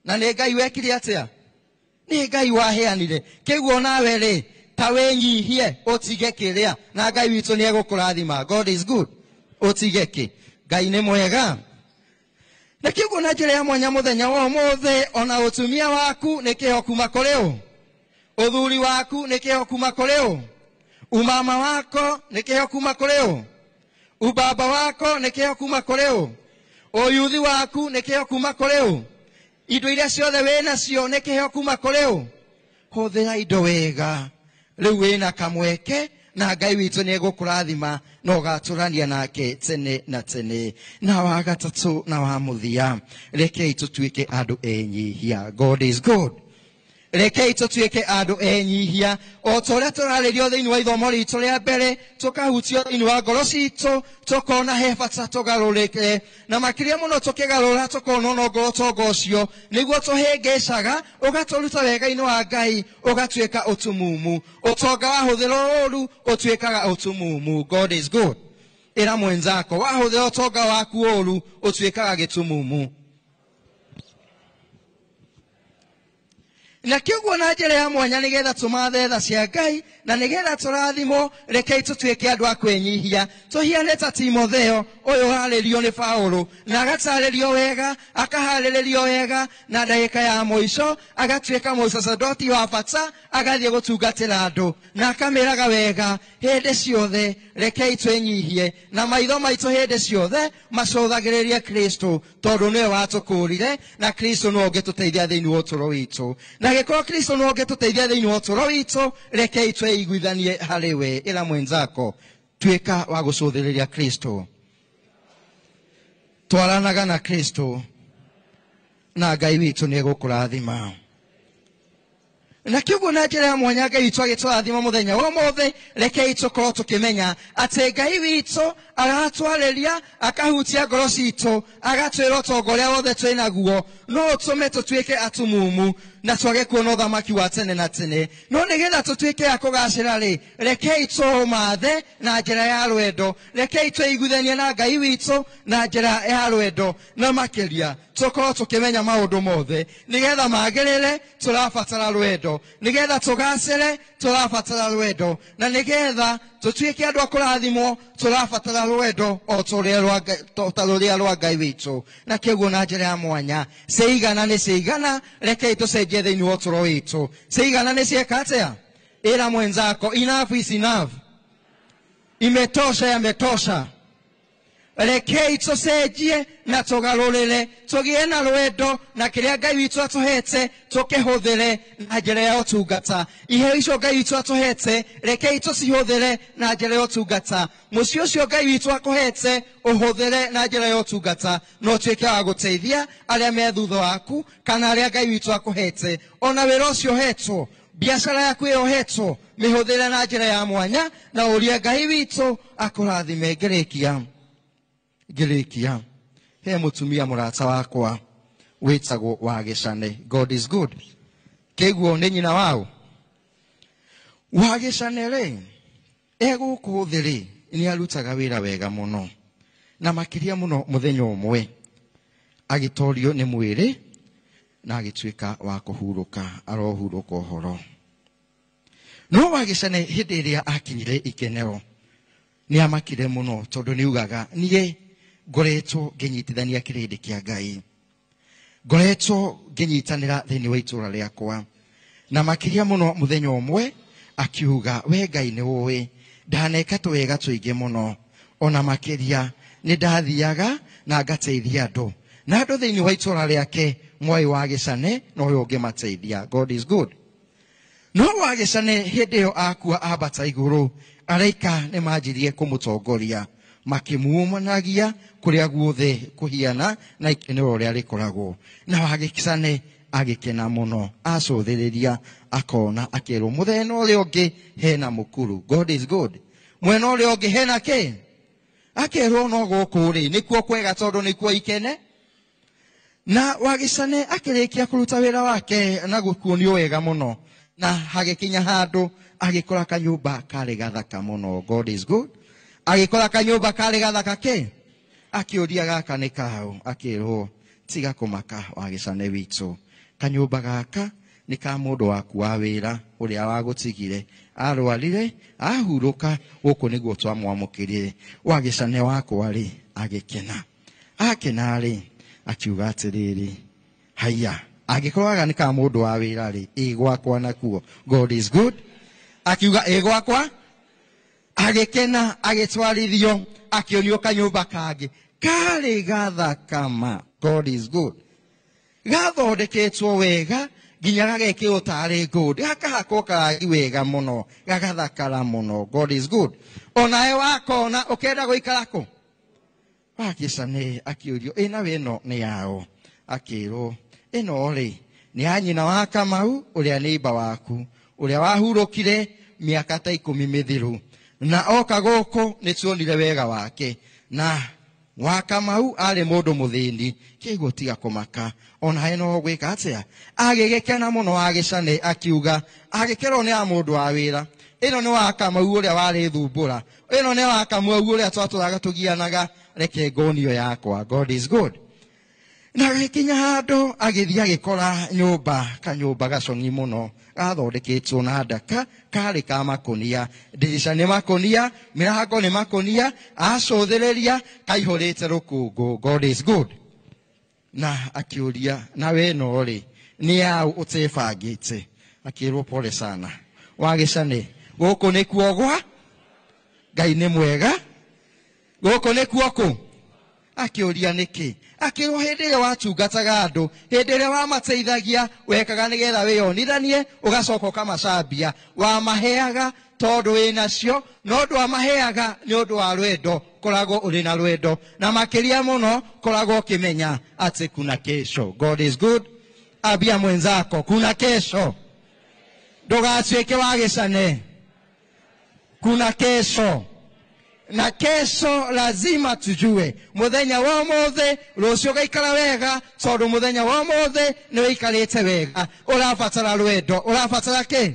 Na nĩ Ngai wekire atĩa? Nĩ Ngai waheanire. Kĩguo nawe rĩ, ta wĩnyihie ũtige kĩrĩa, na Ngai witũ nĩ egũkũrathima. God is good. Ũtige kĩ? Ngai nĩ mwega. Na kĩguo na njĩra ya mwanya mũthenya wa ũmũthĩ, ona ũtumia waku nĩ kĩheo kuma kũrĩ ũ? Ũthuri waku nĩ kĩheo kuma kũrĩ ũ? Umama wako nĩ kĩheo kuma kũrĩ ũ? Ubaba wako nĩ kĩheo kuma kũrĩ ũ? Ũyuthi waku nĩ kĩheo kuma kũrĩ ũ? Indo iria ciothe wĩ nacio nĩ kĩheo kuma kũrĩ ũ? Hũthĩra indo wega. Rĩu wĩna kamweke na Ngai witũ nĩ egũkũrathima na ũgatũrania nake tene na tene. Na wa gatatũ na wa mũthia, rekei tũtuĩke andũ enyihia. God is good. Rekei tũtuĩke andũ enyihia. O ta ũrĩa tũrarĩrio thĩinĩ wa ithomo ritũ rĩa mbere, tũkahutio thĩinĩ wa ngoro citũ, tũkona he bata tũgarũrĩke, na makĩria mũno tũkĩgarũra tũkona ona ngoro ũtonga ũcio nĩguo tũhĩngĩcaga, ũgatũruta wega-inĩ wa Ngai, ũgatuĩka ũtumumu. Ũtonga wahũthĩrwo ũru ũtuĩkaga ũtumumu. God is good. Ĩra mwenzako, wahũthĩra ũtonga waku ũru ũtuĩkaga gĩtumumu. Na kĩguo na njĩra ya mwanya nĩgetha tũmathe tha cia Ngai na nĩgetha tũrathimwo, rekei tũtuĩke andũ a kwĩnyihia. Tũhiane ta Timotheo ũyũ ũrarĩrio nĩ Paũlũ, na agatarĩrio wega, akaharĩrĩrio wega, na ndagĩka ya mũico agatuĩka mũsacerdoti wa bata, agathiĩ gũtungatĩra andũ na akamĩraga wega hĩndĩ ciothe. Rekei twĩnyihie na maitho maitũ hĩndĩ ciothe macũthagĩrĩrie Kristo, tondũ nĩwe watũkũũrire na Kristo nĩwe ũngĩtũteithia thĩinĩ wa ũtũũro witũ. Na gĩkorwo Kristo nĩwe ũngĩtũteithia thĩinĩ wa ũtũũro witũ, rekei twĩiguithanie harĩ we. Ĩra mwenzako, tuĩka wa gũcũthĩrĩria Kristo, twaranaga na Kristo, na Ngai witũ nĩ egũkũrathima. Na kĩguo na njĩra ya mwanya Ngai witũ agĩtũrathima mũthenya wa ũmũthĩ, rekei tũkorwo tũkĩmenya atĩ Ngai witũ aratwarĩria, akahutia ngoro citũ, agatwĩra ũtonga ũrĩa wothe twĩ naguo no ũtũme tũtuĩke atumumu na twage kuona ũthamaki wa tene na tene. No nĩgetha tũtuĩke a kũgacĩra rĩ, rekei tũũmathe na njĩra ya rwendo, rekei twĩiguithanie na Ngai witũ na njĩra ya rwendo, na makĩria tũkorwo tũkĩmenya maũndũ mothe nĩgetha magĩrĩre. Tũrabatara rwendo. rwendo nigetha tugacĩre tũrabatara rwendo na nigetha tũtuĩke andũ a kũrathimwo tũrabatara rwendo o ta rũrĩa rwa Ngai witũ. Na kĩguo na njĩra ya mwanya ciigana nĩ ciigana, rekei tũcenjie thĩinĩ wa ũtũũro witũ. Ciigana nĩ cieka atĩa? Ĩra mwenzako enough is enough, imetosha yametosha. Rekei tũcenjie na tũgarũrĩre tũgĩe na rwendo na kĩrĩa Ngai witũ atũhete tũkĩhũthĩre na njĩra ya ũtungata. Iheo icio Ngai witũ atũhete rekei tũcihũthĩre na njĩra ya ũtungata. Mũciĩ ũcio Ngai witũ akũhete ũhũthĩre na njĩra ya ũtungata na ũtuĩke wa gũteithia arĩa me thutha waku kana arĩa Ngai witũ akũhete. Ona wĩra ũcio ũhetwo, biacara yaku ĩyo ũhetwo, mĩhũthĩre na njĩra ya mwanya na ũrie Ngai witũ akũrathime. Ngĩrĩkia he mũtumia mũrata wakwa wĩtagwo Wagĩcane. God is good. Kĩguo nĩ nyina wao Wagĩcane rĩ, e gũkũ thĩ rĩ, nĩ arutaga wĩra wega mũno na makĩria mũno mũthenya ũmwe agĩtorio nĩ mwĩrĩ na agĩtuĩka wa kũhurũka, arohurũka ũhoro. No Wagĩcane hĩndĩ ĩrĩa akinyire ikenero nĩ amakire mũno tondũ nĩ ugaga niĩ ngoretwo ngĩnyitithania kĩrĩndĩ kĩa Ngai, ngoretwo ngĩnyitanĩra thĩinĩ wa itũũra rĩakwa na makĩria mũno mũthenya ũmwe akiuga we Ngai nĩ ũĩ ndaneka tũwega tũingĩ mũno, ona makĩria nĩ ndathiaga na ngateithia andũ na andũ thĩinĩ wa itũũra rĩake mwai Wagĩcane na ũyũ ũngĩmateithia. God is good. No Wagĩcane hĩndĩ ĩyo akua ambata igũrũ, araika nĩ manjirie kũmũtongoria makĩmuumanagia kũrĩa guothe kũhiana na ikenero rĩrĩa rĩkoragwo. Na Wagĩcane agĩkena mũno, acũthĩrĩria akona akĩrwo mũthenya ũrĩa ũngĩ hena mũkuru. God is good. Mwena ũrĩa ũngĩ hena kĩ? Akerwo no gũkũ rĩ nĩkuo kwega tondũ nĩkuo ikene. Na Wagĩcane akĩrĩkia kũruta wĩra wake na gũkuonio wega mũno, na hagĩkinya handũ agĩkora kanyũmba karĩ gathaka mũno. God is good. Agĩkora kanyũmba karĩ gathaka kĩ? Akĩũria gaka nĩ kaũ? Akĩrwo tiga kũmaka Wagĩcane witũ, kanyũmba gaka nĩ ka mũndũ waku wa wĩra ũrĩa wagũtigire, arwarire ahurũka, gũkũ nĩguo twamwamũkĩrire. Wagĩcane wakwa rĩ agĩkena, akena rĩ akiuga atĩrĩrĩ, haiya, angĩkorwo gaka nĩ ka mũndũ wa wĩra rĩ, ĩ gwakwa nakuo. God is good. Akiuga ĩ gwakwa, agĩkena, agĩtwarithio, akĩonio kanyũmba kangĩ karĩ gathakama. God is good. Gathondeketwo wega nginya gagekĩrwo tarĩ gold, gakahakwo karangi wega mũno, gagathakara mũno. God is good. Onawe wakona ũkenda gũikara kũ? Wagĩcane akĩũrio ĩna ĩno nĩ yao? Akĩrwo ĩno rĩ nĩ ya nyina wa Kamau ũrĩa neighbor waku ũrĩa wahurũkire mĩaka ta 10 mĩthiru, na oka gũkũ nĩ tuonire wega wake, na wa Kamau arĩ mũndũ mũthĩni, kĩguo tiga kũmaka, onawe no gwĩka atĩa? Agĩgĩkena mũno Wagĩcane akiuga, agĩkerwo nĩ ya mũndũ wa wĩra, ĩno nĩ wa Kamau ũrĩa warĩ thumbũra, ĩno nĩ wa Kamau ũrĩa twatũraga tũgianaga, reke ngonio yakwa. God is good. Na agĩkinya handũ agĩthiĩ agĩkora nyũmba, kanyũmba gacong'i mũno gathondeketwo na ndaka, karĩ ka makũnia, ndirica nĩ makũnia, mĩrango nĩ makũnia, acũthĩrĩria kaihũrĩte rũkũngũ. God is good. Na akĩũria na we no rĩ nĩ yaũ ũtebangĩte? Akĩrwo pole sana Wagĩcane, gũkũ nĩkuo gwa Ngai nĩ mwega, gũkũ nĩkuo kũ? Akĩũria nĩkĩ? Akĩrwo hĩndĩ ĩrĩa watungataga andũ, hĩndĩ ĩrĩa wamateithagia, wekaga nĩgetha wĩyonithanie, ũgacoka ũkamacambia, wamaheaga tondũ wĩnacio, no ndwamaheaga nĩ ũndũ wa rwendo. Koragwo ũrĩ na rwendo, na makĩria mũno koragwo ũkĩmenya atĩ kuna kesho. God is good. Ambia mwenzako kuna kesho, ndũgatuĩke Wagĩcane, kuna kesho. Na kesho lazima tujue muthenya wa umuthi rucio ugaikara wega, tondu muthenya wa umuthi ni wikarite wega. Urabatara rwendo, urabatara ki?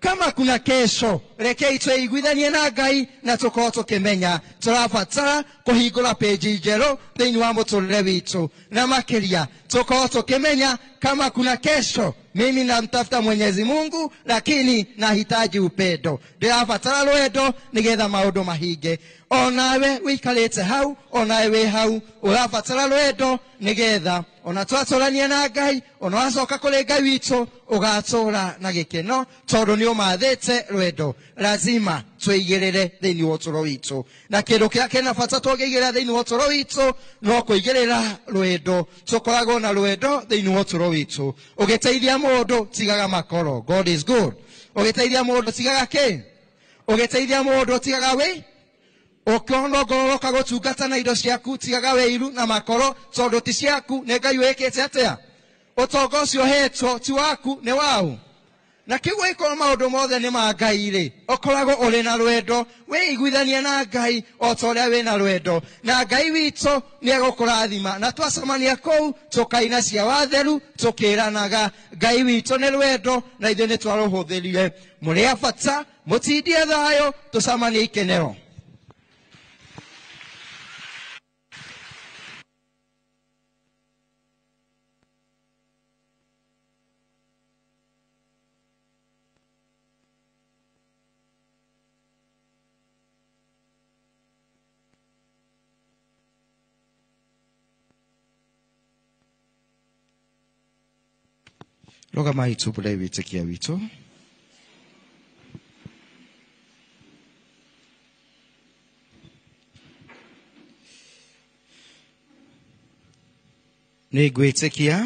Kama kuna kesho, rekei twĩiguithanie na Ngai na tũkorwo tũkĩmenya tũrabatara kũhingũra pĩnji njerũ thĩinĩ wa mũtũrĩre witũ, na makĩria tũkorwo tũkĩmenya kama kuna kesho, mimi namtafuta Mwenyezi Mungu lakini nahitaji upendo. Ndĩrabatara rwendo nĩgetha maũndũ mahinge. Onawe wĩikarĩte hau, onawe wĩ hau, ũrabatara rwendo nĩgetha ona twatũrania na Ngai, ona wacoka kũrĩ Ngai witũ ũgatũra na gĩkeno tondũ nĩ ũmathĩte rwendo. Lazima twĩigĩrĩre thĩinĩ wa ũtũũro witũ, na kĩndũ kĩrĩa kĩna bata tũngĩigĩrĩra thĩinĩ wa ũtũũro witũ no kũigĩrĩra rwendo. Tũkoragwo na rwendo thĩinĩ wa ũtũũro witũ. Ũgĩteithia mũndũ tigaga makoro, God is good. Ũgĩteithia mũndũ tigaga kĩ? Ũgĩteithia mũndũ tigaga wĩ? Ũkĩona ngororoka gũtungata na indo ciaku tigaga wĩiru na makoro, tondũ ti ciaku, nĩ Ngai wĩkĩte atĩa? Ũtonga ũcio ũhetwo ti waku, nĩ waũ. Na kĩguo ikorwo maũndũ mothe nĩ ma Ngai rĩ, ũkoragwo ũrĩ na rwendo, wĩiguithanie na Ngai o ta ũrĩa wĩna rwendo, na Ngai witũ nĩ egũkũrathima. Na twacemania kũu tũkaina cia watheru tũkĩranaga Ngai witũ nĩ rwendo na ithuĩ nĩ twarũhũthĩrire. Mũrĩ a bata, mũtindie thayũ, tũcemanie ikenero. Rũgamai tubũre wĩtĩkia witũ. Nĩ ngwĩtĩkia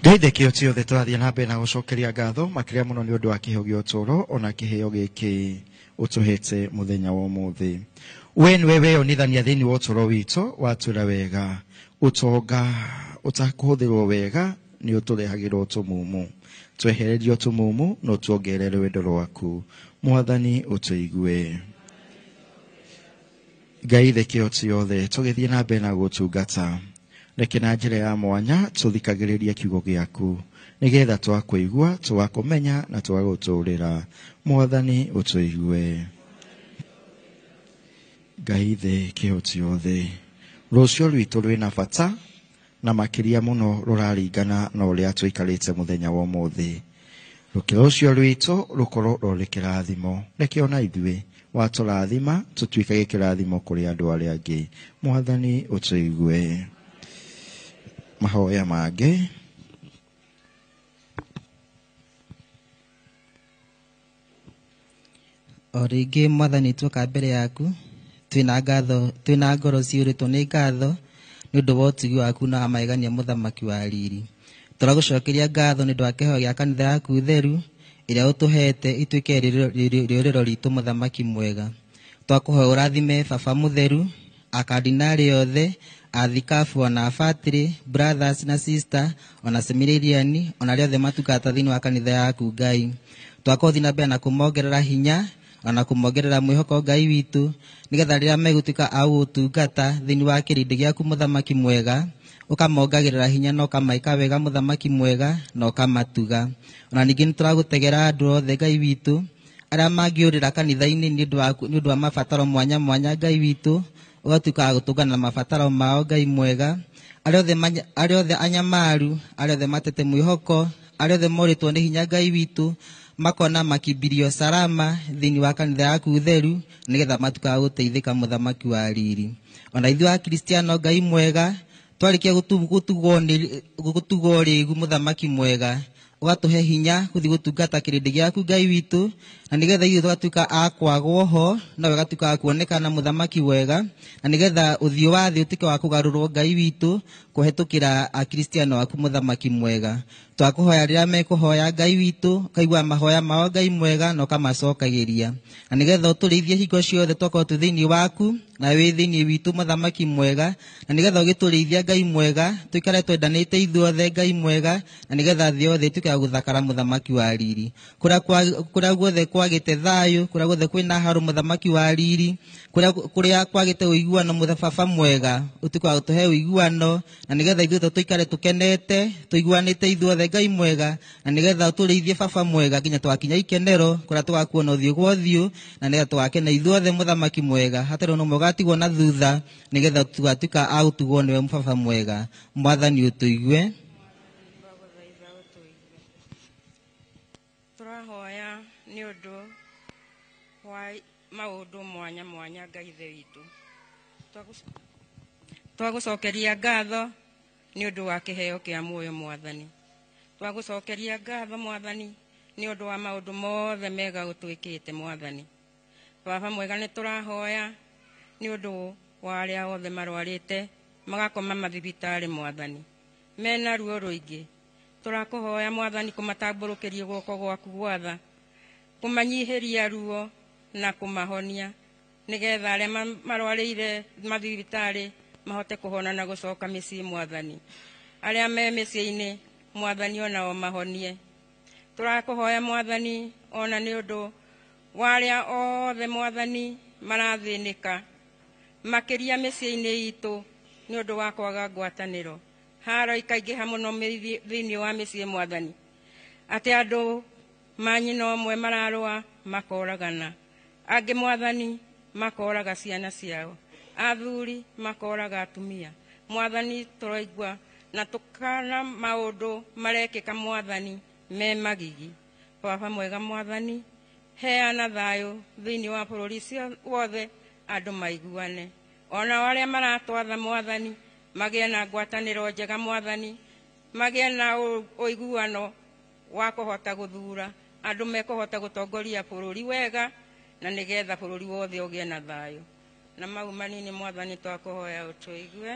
Ngai thekio ciothe tũrathiĩ na mbere na gũcokeria ngatho makĩria mũno nĩ ũndũ wa kĩheo gĩa ũtũũro ona kĩheo gĩkĩ ũtũhete mũthenya wa ũmũthĩ. We nĩwe weyonithania thĩinĩ wa ũtũũro witũ, watwĩra wega ũtonga ũtakũhũthĩrwo wega nĩ ũtũrehagĩra ũtumumu. Twehererie ũtumumu na ũtuongerere rwendo rwaku. Mwathani ũtũigue. Ngai thekio ciothe tũgĩthiĩ na mbere na gũtungata, reke na njĩra ya mwanya tũthikagĩrĩrie kiugo gĩaku nĩgetha twakũigua, twakũmenya na twagũtũũrĩra. Mwathani ũtũigue. Ngai thĩ kĩhoti yothe, rũciũ rwitũ rwĩna bata na makĩria mũno rũraringana na ũrĩa tũikarĩte mũthenya wa ũmũthĩ. Rũkĩ rũcio rwitũ rũkorwo rũrĩ kĩrathimo, reke ona ithuĩ watũrathima tũtuĩkage kĩrathimo kũrĩ andũ arĩa angĩ. Mwathani ũtũigue. Mahoya mangĩ. O rĩngĩ Mwathani tuoka mbere yaku twĩna ngatho, twĩna ngoro ciyũrĩtwo nĩ ngatho nĩ ũndũ wa ũtugi waku na wa magegania mũthamaki wa riri. Tũragũcokeria ngatho nĩ ũndũ wa kĩheo gĩa kanitha yaku theru ĩrĩa ũtũhete ituĩke rĩũrĩro ritũ mũthamaki mwega. Twakũhoya ũrathime baba mũtheru, akardinali othe, athikabu ona abatĩrĩ, brothers na sister, ona seminariani, ona arĩa othe matungata thĩinĩ wa kanitha yaku Ngai. Twakũhoya na mbere na kũmongerera hinya ona kũmongerera mwĩhoko Ngai witũ, nĩgetha rĩrĩa megũtuĩka a gũgũtungata thĩinĩ wa kĩrĩndĩ gĩaku mũthamaki mwega, Ũkamongagĩrĩra hinya na ũkamaĩka wega mũthamaki mwega na ũkamatuga. Ona ningĩ nĩ tũragũtegera andũ othe Ngai witũ arĩa mangĩũrĩra kanitha-inĩ nĩ ũndũ wa mabataro mwanya mwanya Ngai witũ, ũgatuĩka wa gũtũngana na mabataro mao Ngai mwega. Arĩa othe anyamaru, arĩa othe matete mwĩhoko, arĩa othe morĩtwo nĩ hinya Ngai witũ, makona makimbirio salama thĩinĩ wa kanitha yaku theru, nĩgetha matuĩke a gũteithĩka mũthamaki wa riri. Ona ithuĩ Akristiano Ngai mwega, twarĩkia gũtugwo rĩgu mũthamaki mwega, ũgatũhe hinya gũthiĩ gũtungata kĩrĩndĩ gĩaku Ngai witũ, na nĩgetha ithuĩ tũgatuĩka a kwagwo ho, nawe ũgatuĩka wa kuonekana mũthamaki wega, na nĩgetha ũthiũ wa thĩ ũtuĩke wa kũgarũrwo Ngai witũ kũhetũkĩra Akristiano aku mũthamaki mwega. Twakũhoya rĩrĩa mekũhoya Ngai witũ, ũkaigua mahoya mao Ngai mwega na ũkamacokagĩria, na nĩgetha ũtũrĩithie hingo ciothe twakorwo twĩ thĩinĩ waku na wĩ thĩinĩ witũ mũthamaki mwega, na nĩgetha ũgĩtũrĩithia Ngai mwega, tũikare twendanĩte ithuothe Ngai mwega, na nĩgetha thĩ yothe ĩtuĩke ya gũthakara mũthamaki wa riri. Kũrĩa guothe kwagĩte thayũ, kũrĩa guothe kwĩna haru mũthamaki wa riri, kũrĩa kwagĩte ũiguano mũthababa mwega, ũtuĩke wa gũtũhe ũiguano, na nĩgetha ithuothe tũikare tũkenete, tũiguanĩte ithuothe Ngai mwega, na nĩgetha ũtũrĩithie baba mwega nginya twakinya ikenero kũrĩa tũgakuona ũthiũ kwa ũthiũ, na nĩgetha tũgakena ithuothe mũthamaki mwega, hatarĩ ona ũmwe ũgatigwo na thutha, nĩgetha tũgatuĩka a gũtugwo nĩwe baba mwega. Mwathani ũtũigue. Tũrahoya nĩ ũndũ wa maũndũ mwanya mwanya Ngai Ithe witũ. Twagũcokeria ngatho nĩ ũndũ wa kĩheo kĩa muoyo Mwathani. Twagũcokeria ngatho Mwathani nĩ ũndũ wa maũndũ mothe mega ũtwĩkĩte Mwathani. Baba mwega, nĩ tũrahoya nĩ ũndũ wa arĩa othe marwarĩte magakoma mathibitarĩ Mwathani, mena ruo rũingĩ. Tũrakũhoya Mwathani kũmatambũrũkĩria guoko gwaku gwatha, kũmanyihĩria ruo na kũmahonia, nĩgetha arĩa marwarĩire mathibitarĩ mahote kũhona na gũcoka mĩciĩ Mwathani. Arĩa me mĩciĩ-inĩ Mwathani onao mahonie. Tũrakũhoya Mwathani ona nĩ ũndũ wa arĩa othe Mwathani marathĩnĩka makĩria mĩciĩ-inĩ itũ nĩ ũndũ wa kwaga ngwatanĩro. Haro ikaingĩha mũno thĩinĩ wa mĩciĩ Mwathani, atĩ andũ manyina ũmwe mararũa makoragana, angĩ Mwathani makoraga ciana ciao, athuri makoraga atumia. Mwathani tũraigua na tũkana maũndũ marekĩka Mwathani me magigi. Baba mwega Mwathani, heana thayũ thĩinĩ wa bũrũri wothe, andũ maiguane, ona arĩa maratwatha Mwathani magĩe na ngwatanĩro njega Mwathani, magĩe na ũiguano wa kũhota gũthura andũ mekũhota gũtongoria bũrũri wega, na nĩgetha bũrũri wothe ũgĩe na thayũ. Na mau manini Mwathani twakũhoya ũtũigue.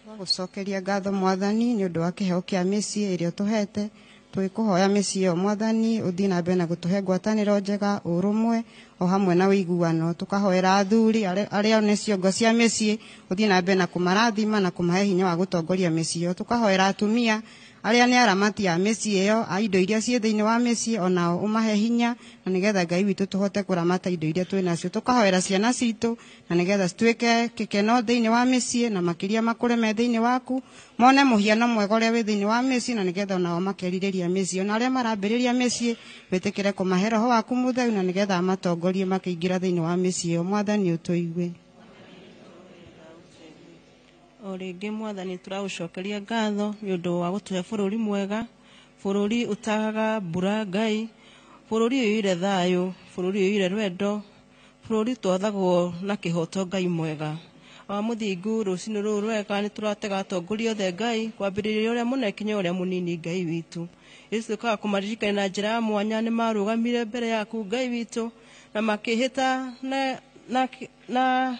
Twagũcokeria ngatho Mwathani nĩ ũndũ wa kĩheo kĩa mĩciĩ ĩrĩa ũtũhete. Twĩkũhoya mĩciĩ ĩyo Mwathani ũthiĩ na mbere na gũtũhe ngwatanĩro njega, ũrũmwe o hamwe na ũiguano. Tũkahoera athuri arĩa nĩ ciongo cia mĩciĩ, ũthiĩ na mbere na kũmarathima na kũmahe hinya wa gũtongoria mĩciĩ ĩyo. Tũkahoera atumia arĩa nĩ aramati a mĩciĩ ĩyo, a indo iria ciĩ thĩinĩ wa mĩciĩ, onao ũmahe hinya, na nĩgetha Ngai witũ tũhote kũramata indo iria twĩ nacio. Tũkahoera ciana citũ, na nĩgetha cituĩke gĩkeno thĩinĩ wa mĩciĩ, na makĩria makũre me thĩinĩ waku, mone mũhiano mwega ũrĩa wĩ thĩinĩ wa mĩciĩ, na nĩgetha onao makerirĩria mĩciĩ. Ona arĩa marambĩrĩria mĩciĩ, wĩtĩkĩre kũmahe Roho waku Mũtheru, na nĩgetha amatongorie makĩingĩra thĩinĩ wa mĩciĩ ĩyo. Mwathani ũtũigue. O rĩngĩ Mwathani tũragũcokeria ngatho nĩ ũndũ wa gũtũhe bũrũri mwega, bũrũri ũtagaga mbura Ngai, bũrũri ũiyũire thayũ, bũrũri ũiyũire rwendo, bũrũri twathagwo na kĩhoto Ngai mwega. Wa mũthingu rũcinĩ rũrũ rwega nĩ tũratega atongoria othe Ngai, kwambĩrĩria ũrĩa mũnene kinya ũrĩa mũnini Ngai witũ. Yesu tũkaga kũmaririkana na njĩra ya mwanya, nĩ marũgamire mbere yaku Ngai witũ na makĩhĩta na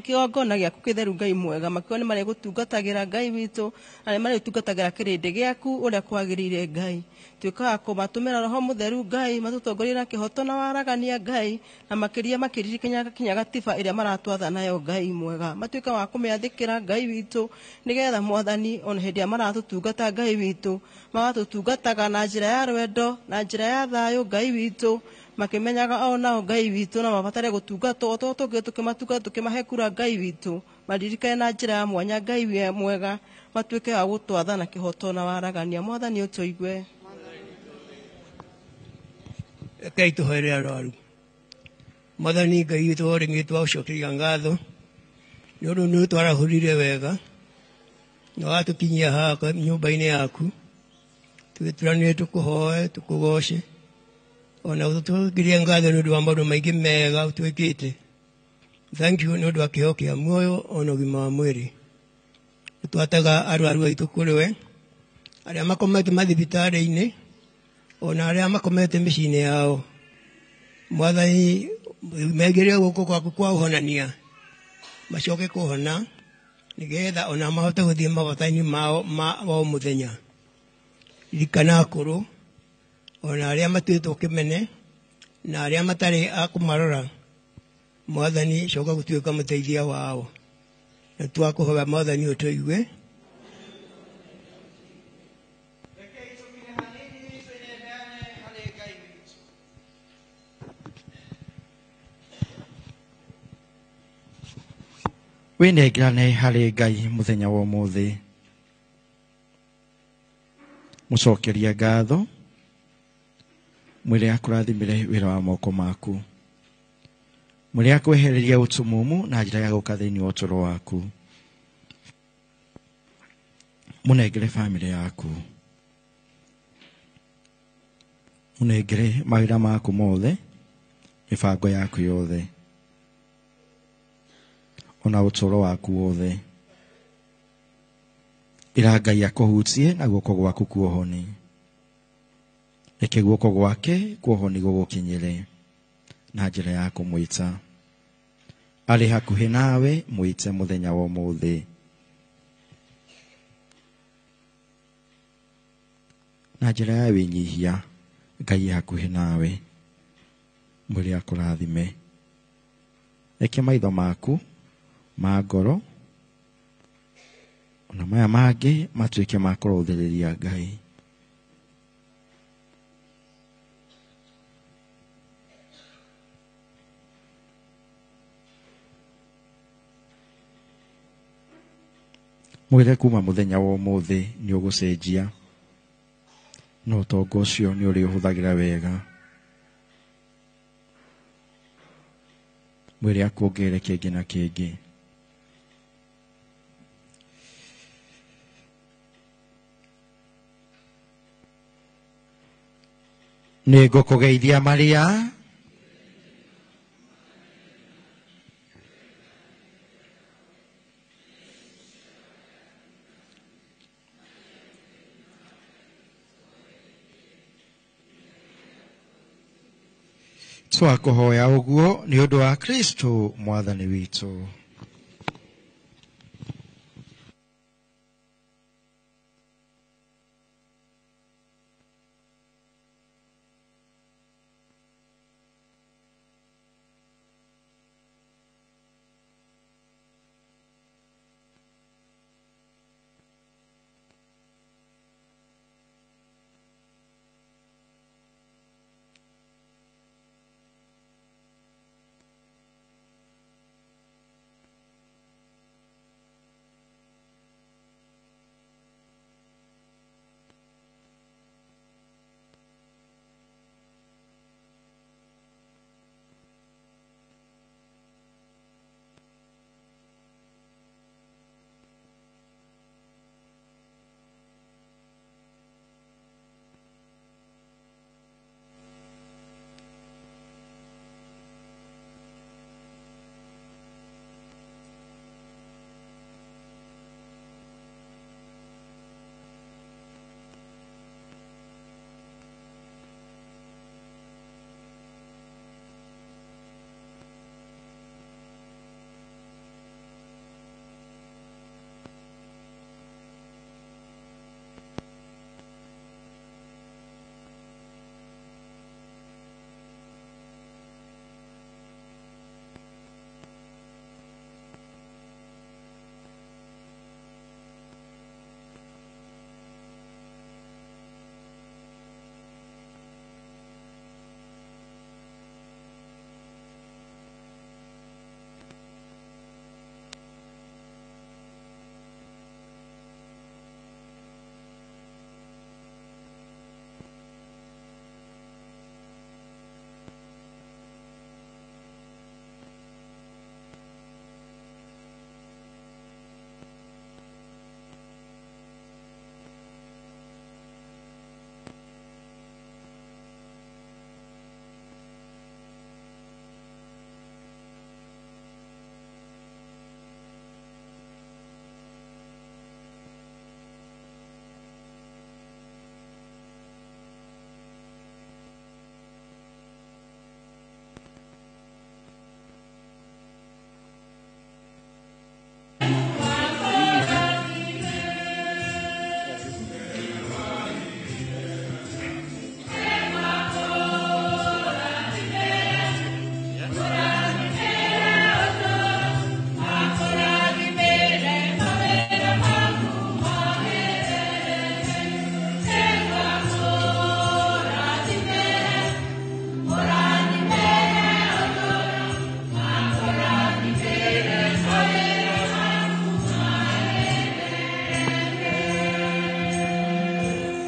kĩgongona gĩaku kĩtheru Ngai mwega, makiuga nĩ marĩgũtungatagĩra Ngai witũ na nĩ marĩtungatagĩra kĩrĩndĩ gĩaku ũrĩa kwagĩrĩire Ngai. Tuĩkaga kũmatũmĩra Roho Mũtheru Ngai, matũtongorie na kĩhoto na waragania Ngai, na makĩria makĩririkania kinya gatiba ĩrĩa maratwatha nayo Ngai mwega, matuĩka wa kũmĩathĩkĩra Ngai witũ, nĩgetha Mwathani ona hĩndĩ ĩrĩa maratũtungata Ngai witũ, magatũtungataga na njĩra ya rwendo na njĩra ya thayũ Ngai witũ, Makĩmenyaga o nao Ngai witũ no mabatare gũtungatwo o to tũngĩ tũkĩmatungata tũkĩmahe kura Ngai witũ. Maririkane na njĩra ya mwanya Ngai mwega, matuĩke a gũtwatha na kĩhoto na waragania. Mwathani ũtũigue. Rekei tũhoere arwaru. Mwathani Ngai witũ o rĩngĩ twagũcokeria ngatho nĩ ũndũ nĩ ũtwarahũrire wega na watũkinyia haha nyũmba-inĩ yaku. Tũgĩturanĩre tũkũhoe tũkũgoce ona tũgũkirie ngatho nĩ ũndũ wa maũndũ maingĩ mega ũtwĩkĩte. Thank you nĩ ũndũ wa kĩheo kĩa muoyo ona ũgima wa mwĩrĩ. Nĩtwataga arwaru aitũ kũrĩ we, arĩa makomete mathibitarĩ-inĩ ona arĩa makomete mĩciĩ-inĩ yao. Mwathani megĩrĩre guoko gwaku kwa ũhonania, macoke kũhona nĩgetha ona mahote gũthiĩ mabata-inĩ mao ma o mũthenya. Ririkana akũrũ ona arĩa matuĩtwo kĩmene na arĩa matarĩ a kũmarora. Mwathani coka gũtuĩka mũteithia wao. Na twakũhoya Mwathani ũtũigue. Wĩnengerane harĩ Ngai mũthenya wa ũmũthĩ. Mũcokerie ngatho, mwĩre akũrathimĩre wĩra wa moko maku. Mwĩre akwehererie ũtumumu na njĩra ya gũka thĩinĩ wa ũtũũro waku. Mũnengere bamĩrĩ yaku. Mũnengere mawĩra maku mothe, mĩbango yaku yothe, ona ũtũũro waku wothe. Ĩra Ngai akũhutie na guoko gwaku kuohoni. Reke guoko gwake kuohoni gũgũkinyĩre na njĩra ya kũmwĩta. Arĩ hakuhĩ nawe, mwĩte mũthenya wa ũmũthĩ. Na njĩra ya wĩnyihia, Ngai e hakuhĩ nawe. Mwĩre akũrathime. Reke maitho maku ma ngoro ona maya mangĩ matuĩke ma kũrũthĩrĩria Ngai. Mwĩre kuma mũthenya wa ũmũthĩ nĩ ũgũcenjia, no ũtonga ũcio nĩ ũrĩũhũthagĩra wega. Mwĩre akuongerere kĩngĩ na kĩngĩ. Nĩ ngũkũgeithia Maria. Twakũhoya ũguo nĩ ũndũ wa Kristo Mwathani witũ.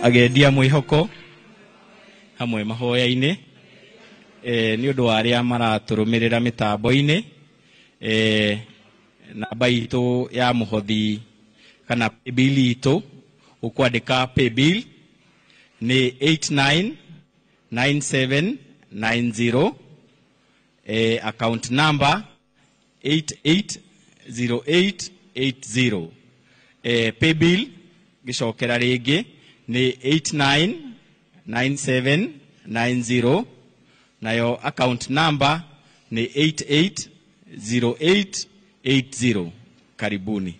Agendia mwĩhoko hamwe mahoya-inĩ nĩ ũndũ wa arĩa maratũrũmĩrĩra mĩtambo-inĩ namba itũ ya mũhothi kana paybill itũ ũkwandĩka paybill nĩ 899790 account number 880880 paybill gĩcokera rĩngĩ nĩ 899790 nayo account number nĩ 880880. Karibuni.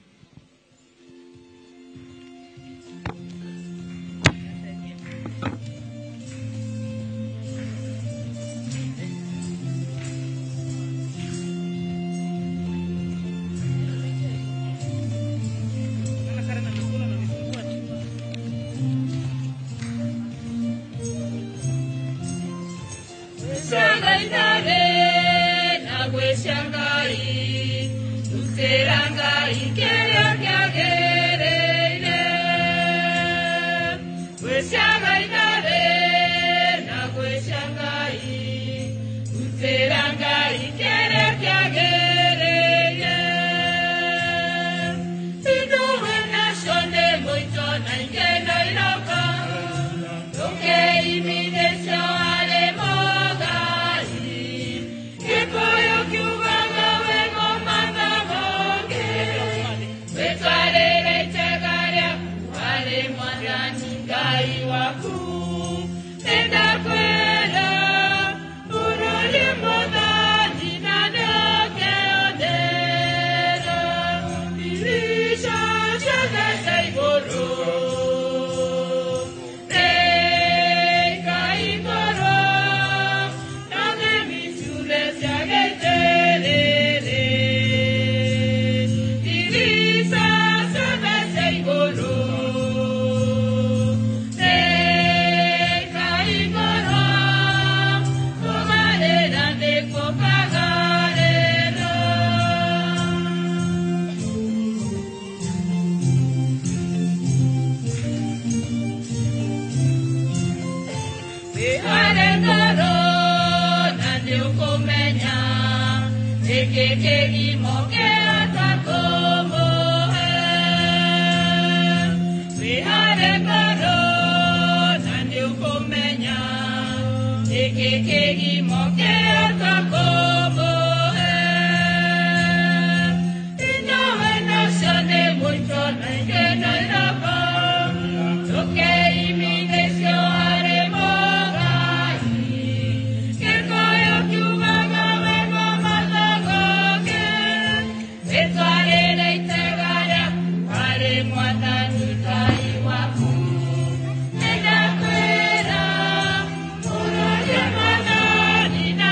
Nina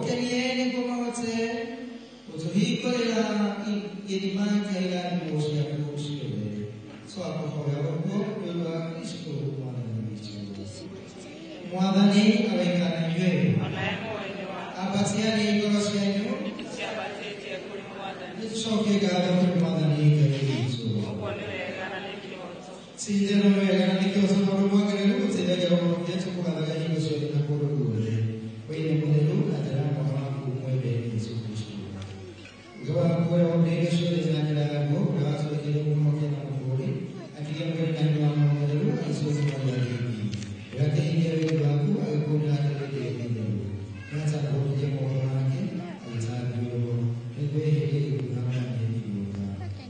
Ũkenie nĩguo mahote gũtũhingũrĩra gĩthima kĩa irathimo ciaku ciothe. Twakũhoya ũguo nĩ ũndũ wa Kristũ Mwathani witũ. Mwathani aroikara na inyuĩ. Ambatiani ngoro cianyu. Nĩtũcokie ngatho kũrĩ Mwathani Ngai witũ. Ti-itherũ nĩ wega na nĩ kĩhooto na ũndũ mwagĩrĩru gũteithagia ũhorokia tũkũgathaga hingo ciothe na kũndũ guothe. Wee nĩ mũtheru na njĩra ya Mwana waku mwende Jesũ Kristũ. Ũũgĩ waku ũrĩa wombire indo ciothe na njĩra yaguo, ũrĩa watũrekeire mũhonokia na mũkũũri, akĩgĩa mwĩrĩ na hinya wa Roho Mũtheru, agĩcokia marĩa rĩngĩ. Ũrĩa akĩhingia wendi waku, agĩkũũrĩra kĩrĩndĩ gĩtheru. Nĩatambũrũkirie moko make, agĩtambũrwo, nĩguo eherie gĩkuũ na mwanangĩko igũrũ.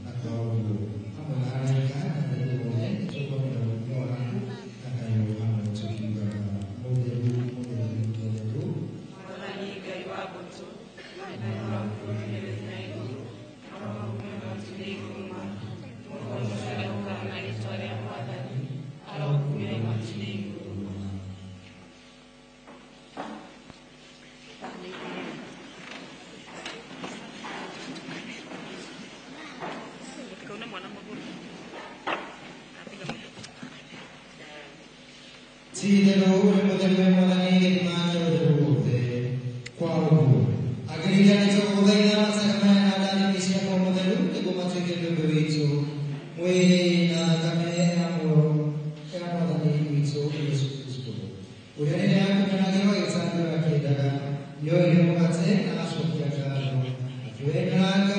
Na kwa ũguo, hamwe na araika na atheru othe, nĩtũkwanĩrĩra ũgumo waku na kayũ hamwe tũkiugaga, Mũtheru, mũtheru, mũtheru, Ti-itherũ ũrĩ mũtheru we Mwathani gĩthima kĩa ũtheru wothe. Kwa ũguo, agĩrĩria nĩtũgũgũthaitha mateka maya na ndathimi cia Roho Mũtheru nĩguo matuĩke nĩ ũndũ witũ, mwĩrĩ na thakame ya Mwathani witũ Jesũ Kristũ, ũrĩa rĩrĩa aakunyanagĩrwo agĩtambio akĩendaga, nĩoire mũgate na acokia ngatho, akĩwenderanga,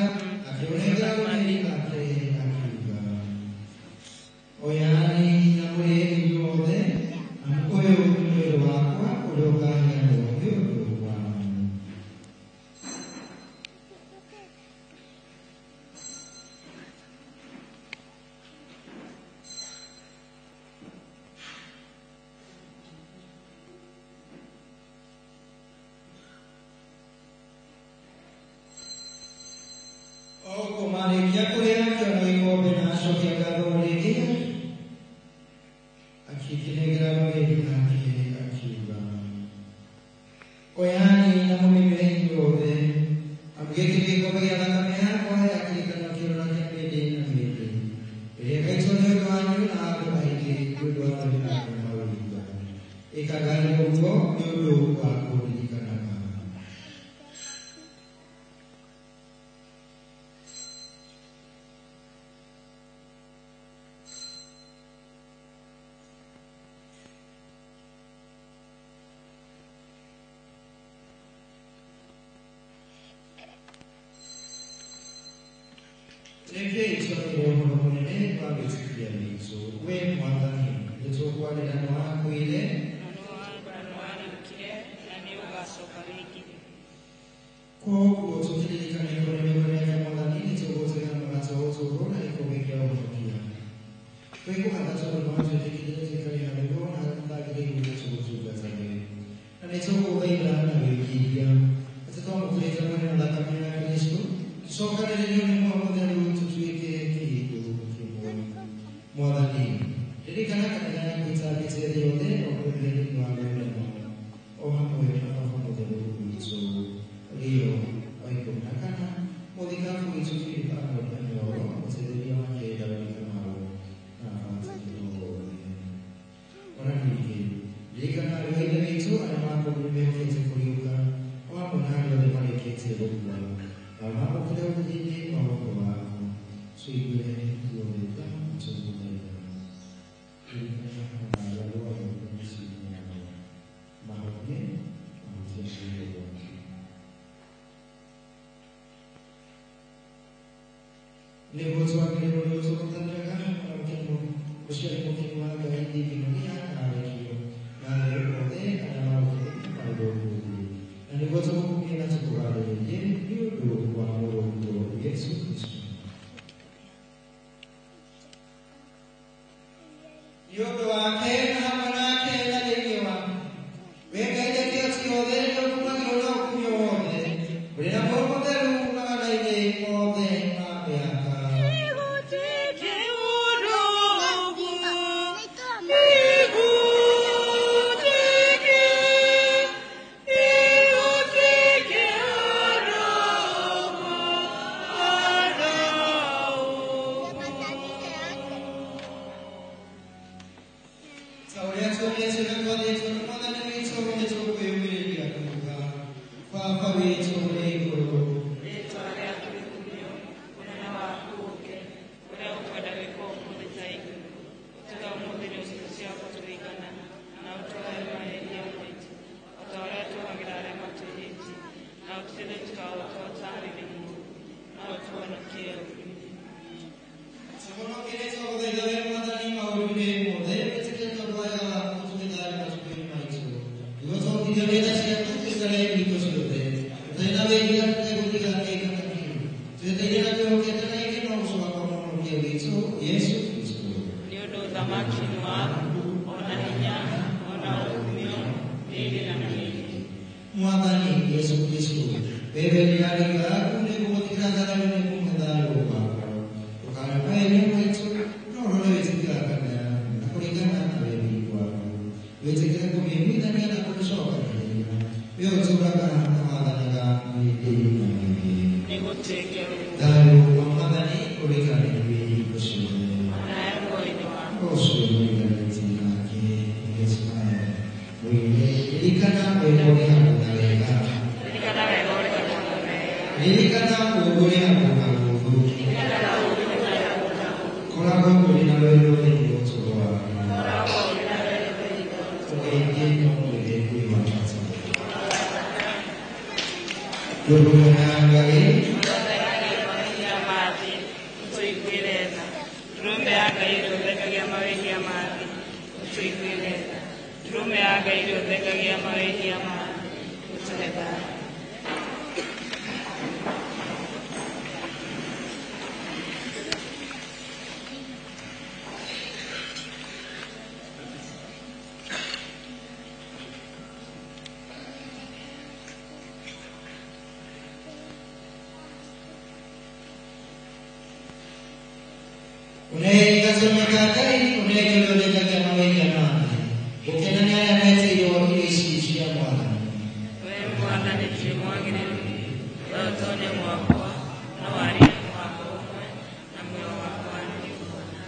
akĩũnengera arũmĩrĩri ake, akiuga, Oyani na mũrĩe inyuothe, amu ũyũ nĩ mwĩrĩ wakwa ũrĩa ũkaheanwo nĩ ũndũ wanyu. Oguo marĩkia kũrĩa akĩoya gĩkombe na acokia ngatho rĩngĩ, akĩkĩnengera arũmĩrĩri ake akiuga, Oyani na mũmĩnyue inyuothe, amu gĩkĩ nĩ gĩkombe gĩa thakame yakwa ya kĩrĩkanĩro kĩerũ na kĩa mĩndĩ na mĩndĩ, ĩrĩa ĩgaitwo nĩ ũndũ wanyu na andũ aingĩ nĩ ũndũ wa thoni na maũhinga. Ĩkagai ũguo nĩ ũndũ wa kũndirikanaga. Rekei twarĩre ũhoro mũnene wa wĩtĩkia witũ. We Mwathani, nĩtũkwarĩra nĩwakuire koguo tũkĩririkana kũremwo rĩake Mwathani nĩtũgũtuĩka mũgate wa ũtũũro na gĩkombe kĩa ũhonokia. Twĩkũhatha tondũ nĩwatwĩtĩkĩrire tũikare harĩwe na thagĩrĩirwo nĩ tũgũtungatage. Na nĩtũgũgũthaitha na wĩkirĩa atĩ twamũkĩrĩte mwĩrĩ na thakame ya Kristũ, tũcokanĩrĩrio nĩ Muoyo Mũtheru tũtuĩke kĩndũ kĩmwe. Mwathani, ririkana kanitha yaku ĩtambĩte thĩ yothe na ũmũrĩre thĩinĩ wa wendano, o hamwe na Baba Mũtheru witũ Leo wa 14, mũthikabu witũ Philip Arnold Anyoro, mũteithĩrĩria wake Daudi Kamau na abatithio othe. Ona ningĩ, ririkana ariũ a Ithe witũ arĩa makomire mehokete kũriũka, o hamwe na arĩa othe marĩkĩtie gũkua, nao maamũkĩre ũtheri-inĩ wa wendo waku. Tũiguĩre ithuothe tha tũgũthaitha. Ririkana ona arĩa arwaru mĩciĩ-inĩ yao, mahonie mahutie guoko gwaku. Nĩguo twagĩrĩirwo nĩ gũtũgũthanĩraga hamwe na mũkeni mũciari mũkeni wa Ngai Thingi Maria na arekio na atheru othe arĩa marũkĩte marĩ gũkũ thĩ, na nĩguo tũgũkumie na tũkũgathĩrĩrie nĩ ũndũ wa Mũrũguo Jesũ Kristũ. Nĩ ũndũ wake na hamwe nake na thĩinĩ wake, we Ngai Ithe ciothe nĩũkumagĩrwo na ũkumio wothe, ũrĩ na Muoyo Mũtheru magana-inĩ mothe ma mĩaka. Thank you. Ta ũrĩa tuonetio na twathĩtwo nĩ Mwathani witũ nĩtũkwĩyũmĩrĩria kuuga Baba witũ ũrĩ igũrũ. Rĩĩtwa rĩaku rĩkumio, ũnene waku ũũke, ũrĩa ũkwenda wĩkwo ũmũthĩ ta igũrũ. Ũtũhe ũmũthĩ irio citũ cia gũtũigana, na ũtũohere mahĩtia maitũ, o ta ũrĩa tuohagĩra arĩa matwĩhĩtie, na ũtũteithie tũkahotwo taarĩ mũũru, no ũtũhonokie ũũru-inĩ. Tũhonokie twagũthaitha wee Mwathani maũndũ-inĩ mothe, wĩtĩkĩre tondũ waku tũhe thayũ matukũ-inĩ maitũ. Nĩguo tũhotithio nĩ tha ciaku tũikare hingo ciothe, tũtarĩ na wĩhia tũtegũtiga kĩ kana kĩ. Twetereire na twĩhokete na gĩkeno gũcoka kwa Mũhonokia witũ Jesũ Kristũ. Nĩ ũndũ ũthamaki nĩ waku, o na hinya, o na ũkumio, hĩndĩ na hĩndĩ. Mwathani Jesũ Kristũ, wewe nĩ arĩiyo aku nĩngũgũtigĩra thayũ nĩngũmũhe thayũ wakwa. Ndũkareke mahĩtia maitũ, no ũrore wĩtĩkio wa kanitha yaku na kũringana na wendi waku. Wĩtĩkĩre kũmĩiguithania na kũmĩcokanĩrĩria. We ũtũũraga na wathanaga hĩndĩ na hĩndĩ. Nĩgũtuĩke ũguo. Thayũ wa Mwathani ũrĩikare inyuĩ hingo ciothe. Nawe muoyo-inĩ waku. Ũcio mũiganĩtie nake nĩgecimaya. Mwĩre, ririkana wega ũrĩhagwo na wega. Ririkana wega ũrĩhagwo na wega. Ririkana ũũru ũrĩhagwo na ũũru. Koragwo ũrĩ na wendo thĩinĩ wa ũtũũro waku. Ũgeithie na ũmwĩre ũrĩ wa bata. Ndũrũme ya Ngai Mawĩhia ma thĩ, ũtũiguĩre tha. Ndũrũme ya Ngai ĩrĩa ũthengagia mawĩhia ma thĩ, ũtũiguĩre tha. Ndũrũme ya Ngai ĩrĩa ũthengagia mawĩhia ma thĩ, ũtũhe thayũ. Ũnei gatũrũme ka Ngai, ũnei ũrĩa ũthengagia mawĩhia ma thĩ. Gũkena nĩ arĩa metĩirwo irio ici cia Mwathani. Wee Mwathani ndirĩ mwagĩrĩru, wee ũtoonye gwakwa, no warie mũgambo ũmwe, na muoyo wakwa nĩũkũhona.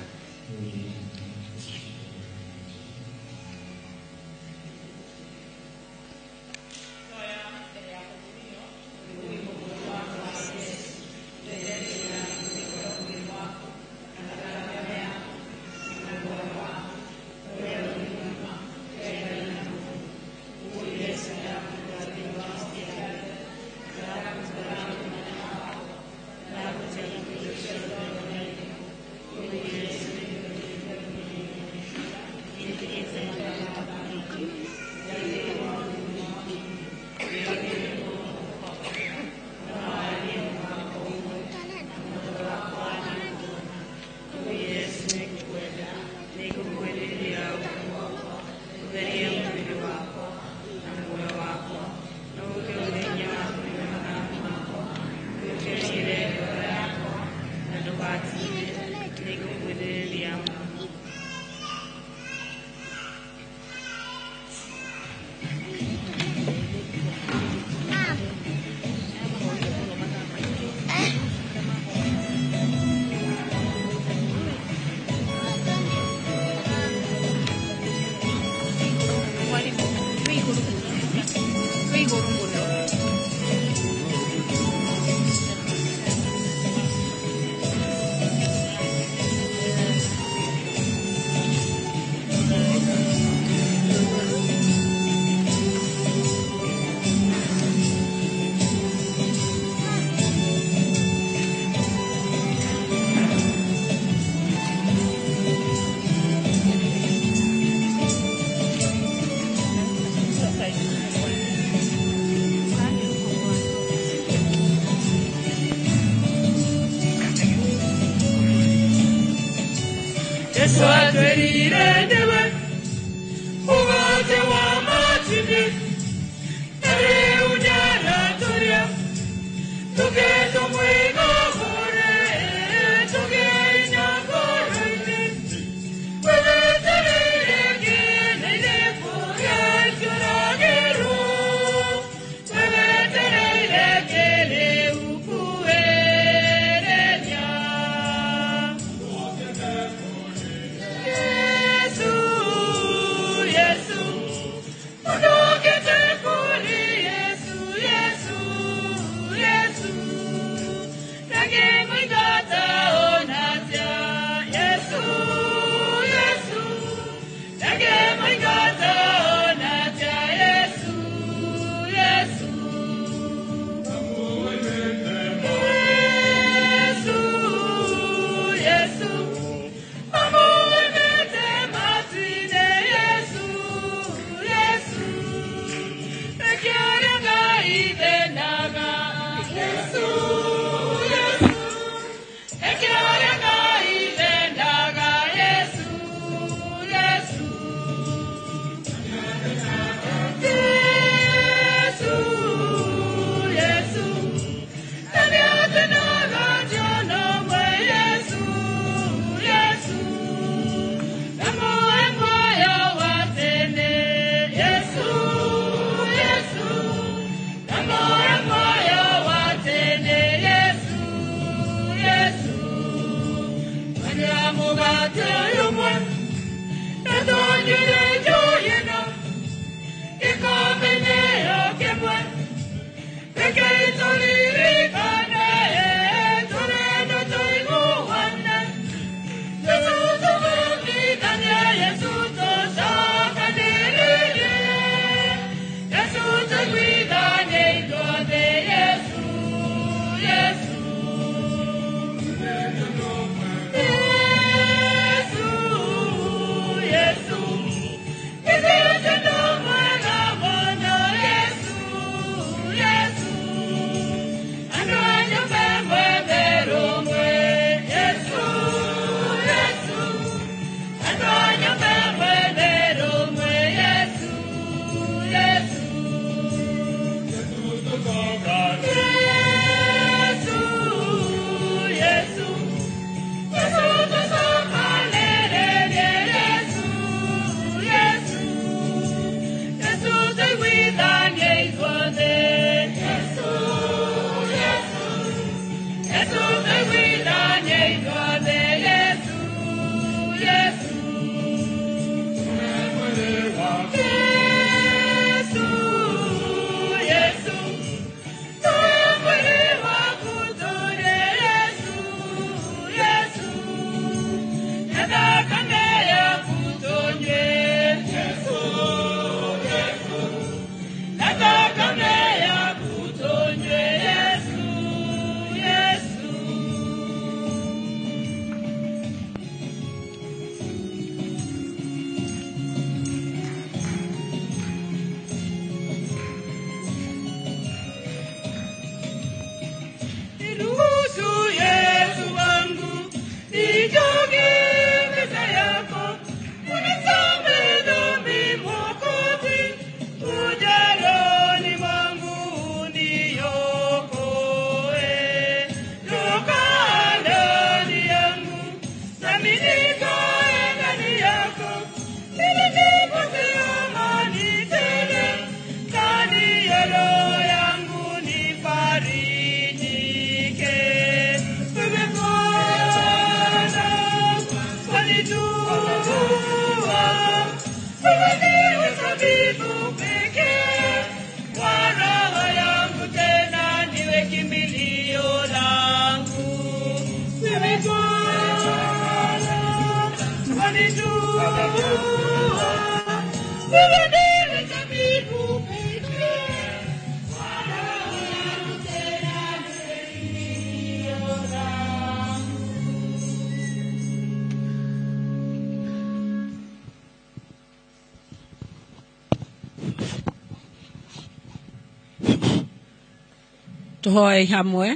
Tũhoe hamwe.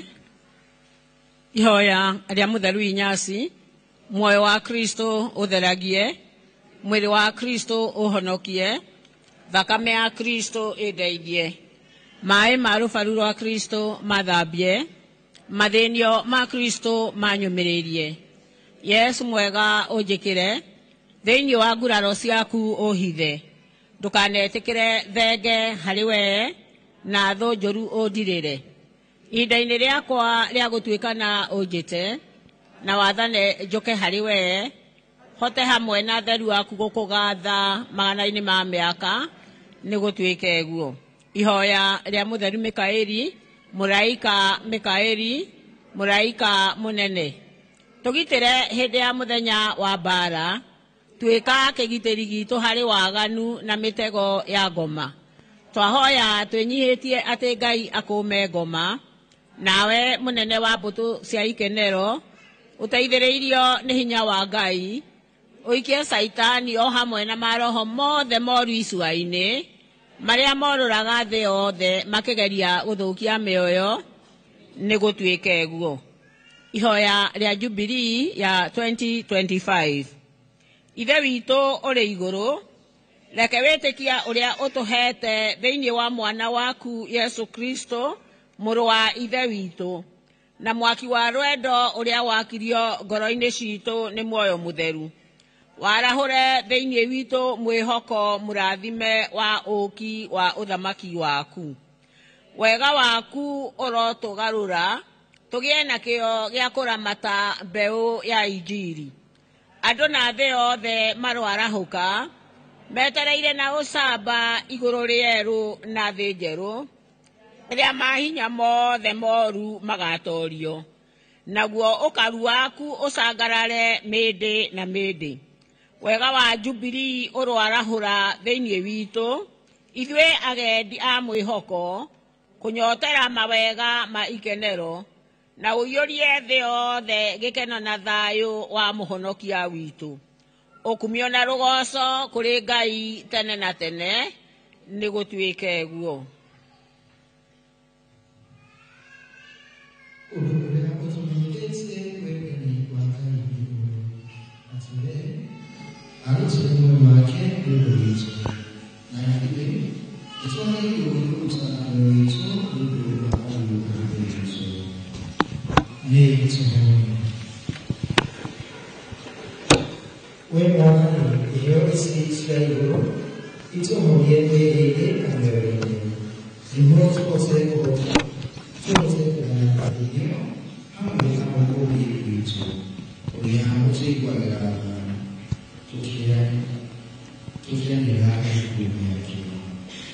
Ihoya rĩa Mũtheru Inyasi, muoyo wa Kristo ũtheragie, mwĩrĩ wa Kristo ũhonokie, thakame ya Kristo ĩndeithie, maĩ ma rũbaru rwa Kristo mathambie, mathĩnio ma Kristo manyũmĩrĩrie. Yesu mwega ũnjĩkĩre, thĩinĩ wa nguraro ciaku ũhithe, ndũkanetĩkĩre thenge harĩ wee, na thũ njũru ũndirĩre. Ihinda-inĩ rĩakwa rĩa gũtuĩkana ũnjĩte, na wathane njũke harĩ wee, hote hamwe na theru waku gũkũgatha magana-inĩ ma mĩaka, nĩ gũtuĩke guo. Ihoya rĩa Mũtheru Mikaeli, mũraika Mikaeli, mũraika mũnene, tũgitĩre hĩndĩ ya mũthenya wa mbara, tuĩka kĩgitĩri gitũ harĩ waganu na mĩtego ya ngoma. Twahoya twĩnyihĩtie atĩ Ngai akũme ngoma, nawe mũnene wa mbũtũ cia ikenero, ũteithĩrĩirio nĩ hinya wa Ngai, ũikie Caitani o hamwe na maroho mothe moru icua-inĩ, marĩa morũraga thĩ yothe makĩgeria gũthũkia mĩoyo, nĩ gũtuĩke guo. Ihoya rĩa Jubilee ya 2025. Ithe witũ ũrĩ igũrũ, reke wĩtĩkia ũrĩa ũtũhete thĩinĩ wa mwana waku Yesu Kristo, mũrũ wa Ithe witũ, na mwaki wa rwendo ũrĩa wakirio ngoro-inĩ citũ nĩ muoyo mũtheru, warahũre thĩinĩ witũ mwĩhoko mũrathime wa ũũki wa ũthamaki waku. Wega waku ũrotũgarũra tũgĩe na kĩyo gĩa kũramata mbeũ ya Injiri. Andũ na thĩ yothe maroarahũka metereire na ũcamba igũrũ rĩerũ na thĩ njerũ, rĩrĩa mahinya mothe moru magatorio, naguo ũkaru waku ũcangarare mĩndĩ na mĩndĩ. Wega wa Jubilee ũroarahũra thĩinĩ witũ, ithuĩ agendi a mwĩhoko, kũnyotera mawega ma ikenero, na ũiyũrie thĩ yothe gĩkeno na thayũ wa mũhonokia witũ. Ũkumio na rũgoco kũrĩ Ngai tene na tene, nĩ gũtuĩke guo. Ũndũ ũrĩa ũtũmenyithĩtie wendani wa Ngai nĩ ũyũ, atĩ we aarutire muoyo wake nĩ ũndũ witũ, na ithuĩ nĩtwagĩrĩirwo nĩ kũruta muoyo witũ nĩ ũndũ wa ariũ a Ithe witũ. Nĩ tũhoe. We Mwathani, iheo ici cia igũrũ itũhorie mĩĩrĩ-inĩ na mĩoyo-inĩ, nĩguo tũhote kũgaya hamwe na Mũkũũri witũ, ũrĩa ũtũiguagĩra tha tũkĩanĩra gĩkuũ gĩake.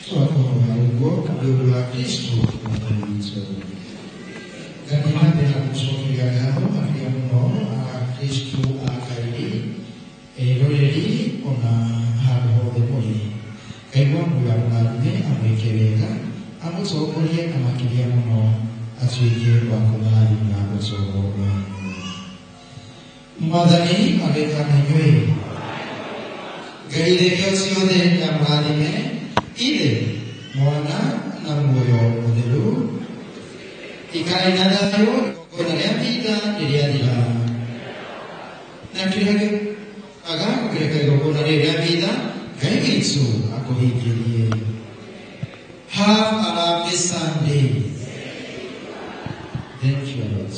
Tũgakũhoya ũguo nĩ ũndũ wa Kristũ Mwathani witũ. Ngathiĩ na mbere na kũcokeria ngatho makĩria mũno Akristo a Kairi, eroreri ona handũ hothe mũrĩ. Ngai wa muoyo amũrathime, amwĩke wega, amũtongorie na makĩria mũno atuĩke wa kũmũrathima ũtũũro wanyu. Mwathani arĩ na inyuĩ. Ngai rĩrĩa ciothe nĩamũrathime, Ithe, Mwana na Muoyo Mũtheru. Ikarai na thayũ, igongona rĩa mitha nĩrĩathira. Na kĩrĩa gĩũkaga gũkĩreka igongona rĩrĩ rĩa mitha, Ngai witũ akũhingĩrie. Have a lovely Sunday. Thank you a lot.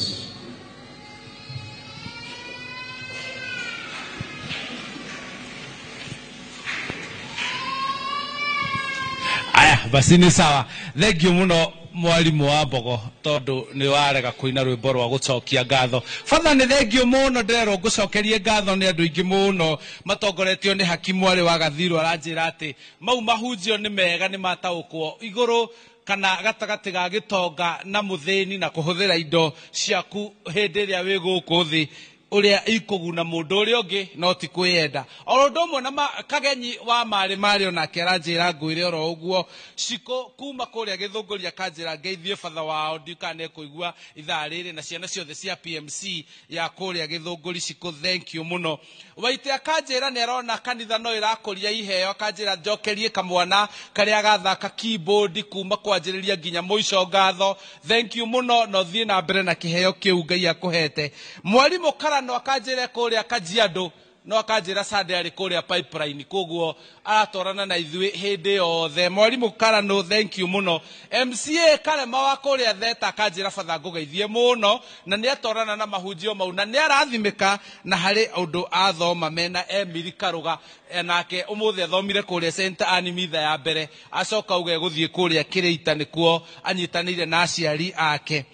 Aya, basi nĩ sawa. Thank you mũno mwarimu wa Mbogo, tondũ nĩ warega kũina rwĩmbo rwa gũcokia ngatho. Father, nĩ thank you mũno, ndĩrerwo ngũcokerie ngatho nĩ andũ aingĩ mũno matongoretio nĩ hakimu arĩ wa Gathirũ, aranjĩra atĩ mau mahunjio nĩ mega, nĩ mataũkwo igũrũ kana gatagatĩ ga gĩtonga na mũthĩni na kũhũthĩra indo ciaku hĩndĩ ĩrĩa wĩ gũkũ thĩ. Uria ikuguna mundu uria ungi no ti kwiyenda. Oro undu umwe na Kagenyi wa mari mari onake aranjira ngwire oro uguo ciko kuma kuria Githunguria kanjira ngeithie batha wao ndikane kuigua ithaa riri na ciana ciothe cia PMC ya kuria Githunguri. Ciko thank you muno. Waite akanjira ni arona kanitha no irakuria iheo, akanjira njokerie kamwana karia gathaka keyboard kuma kwanjiriria nginya muico. Ngatho thank you muno, no thie na mbere na kiheo kiu Ngai akuhete. Mwarimu Karano akanjira kuria Kajiado, no akanjira Sunday ari kuria Pipeline, koguo aratorana na ithuĩ hĩndĩ yothe. Mwarimu Karano thank you muno. MCA Karema wa kuria Theta akanjira batha ngũgeithie muno, na nĩ atorana na mahunjio mau na nĩ arathimĩka na harĩ ũndũ athoma mena Emily Karuga, nake ũmũthĩ athomire kuria St Anne mitha ya mbere, acoka uge gũthiĩ kuria Kĩrĩita nĩkuo anyitanĩire na aciari ake.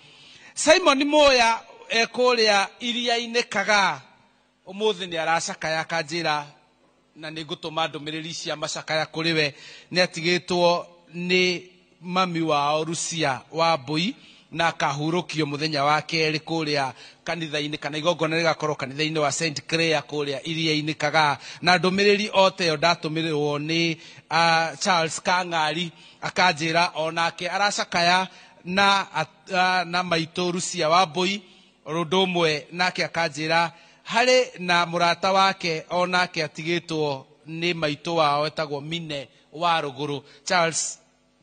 Simon Moya kuria Iria-inĩ Kagaa umuthi ni aracakaya akanjira na nĩ ngũtũma ndũmĩrĩri cia macakaya kũrĩ we. Nĩ atigĩtwo nĩ mami wao Rusia wa Mbui na akahurũkio mũthenya wa kerĩ kũrĩa kanitha-inĩ, kana igongona rĩgakorwo kanitha-inĩ wa St Clair kũrĩa Iria-inĩ Kagaa. Na ndũmĩrĩri o ta ĩyo ndatũmĩrĩrwo nĩ Charles Kang'ari, akanjĩra onake aracakaya na maitũ Rusia wa Mbui. Ũndũ ũmwe nake akanjĩra harĩ na mũrata wake onake atigĩtwo nĩ maitũ wao etagwo Mine wa Rũgũrũ. Charles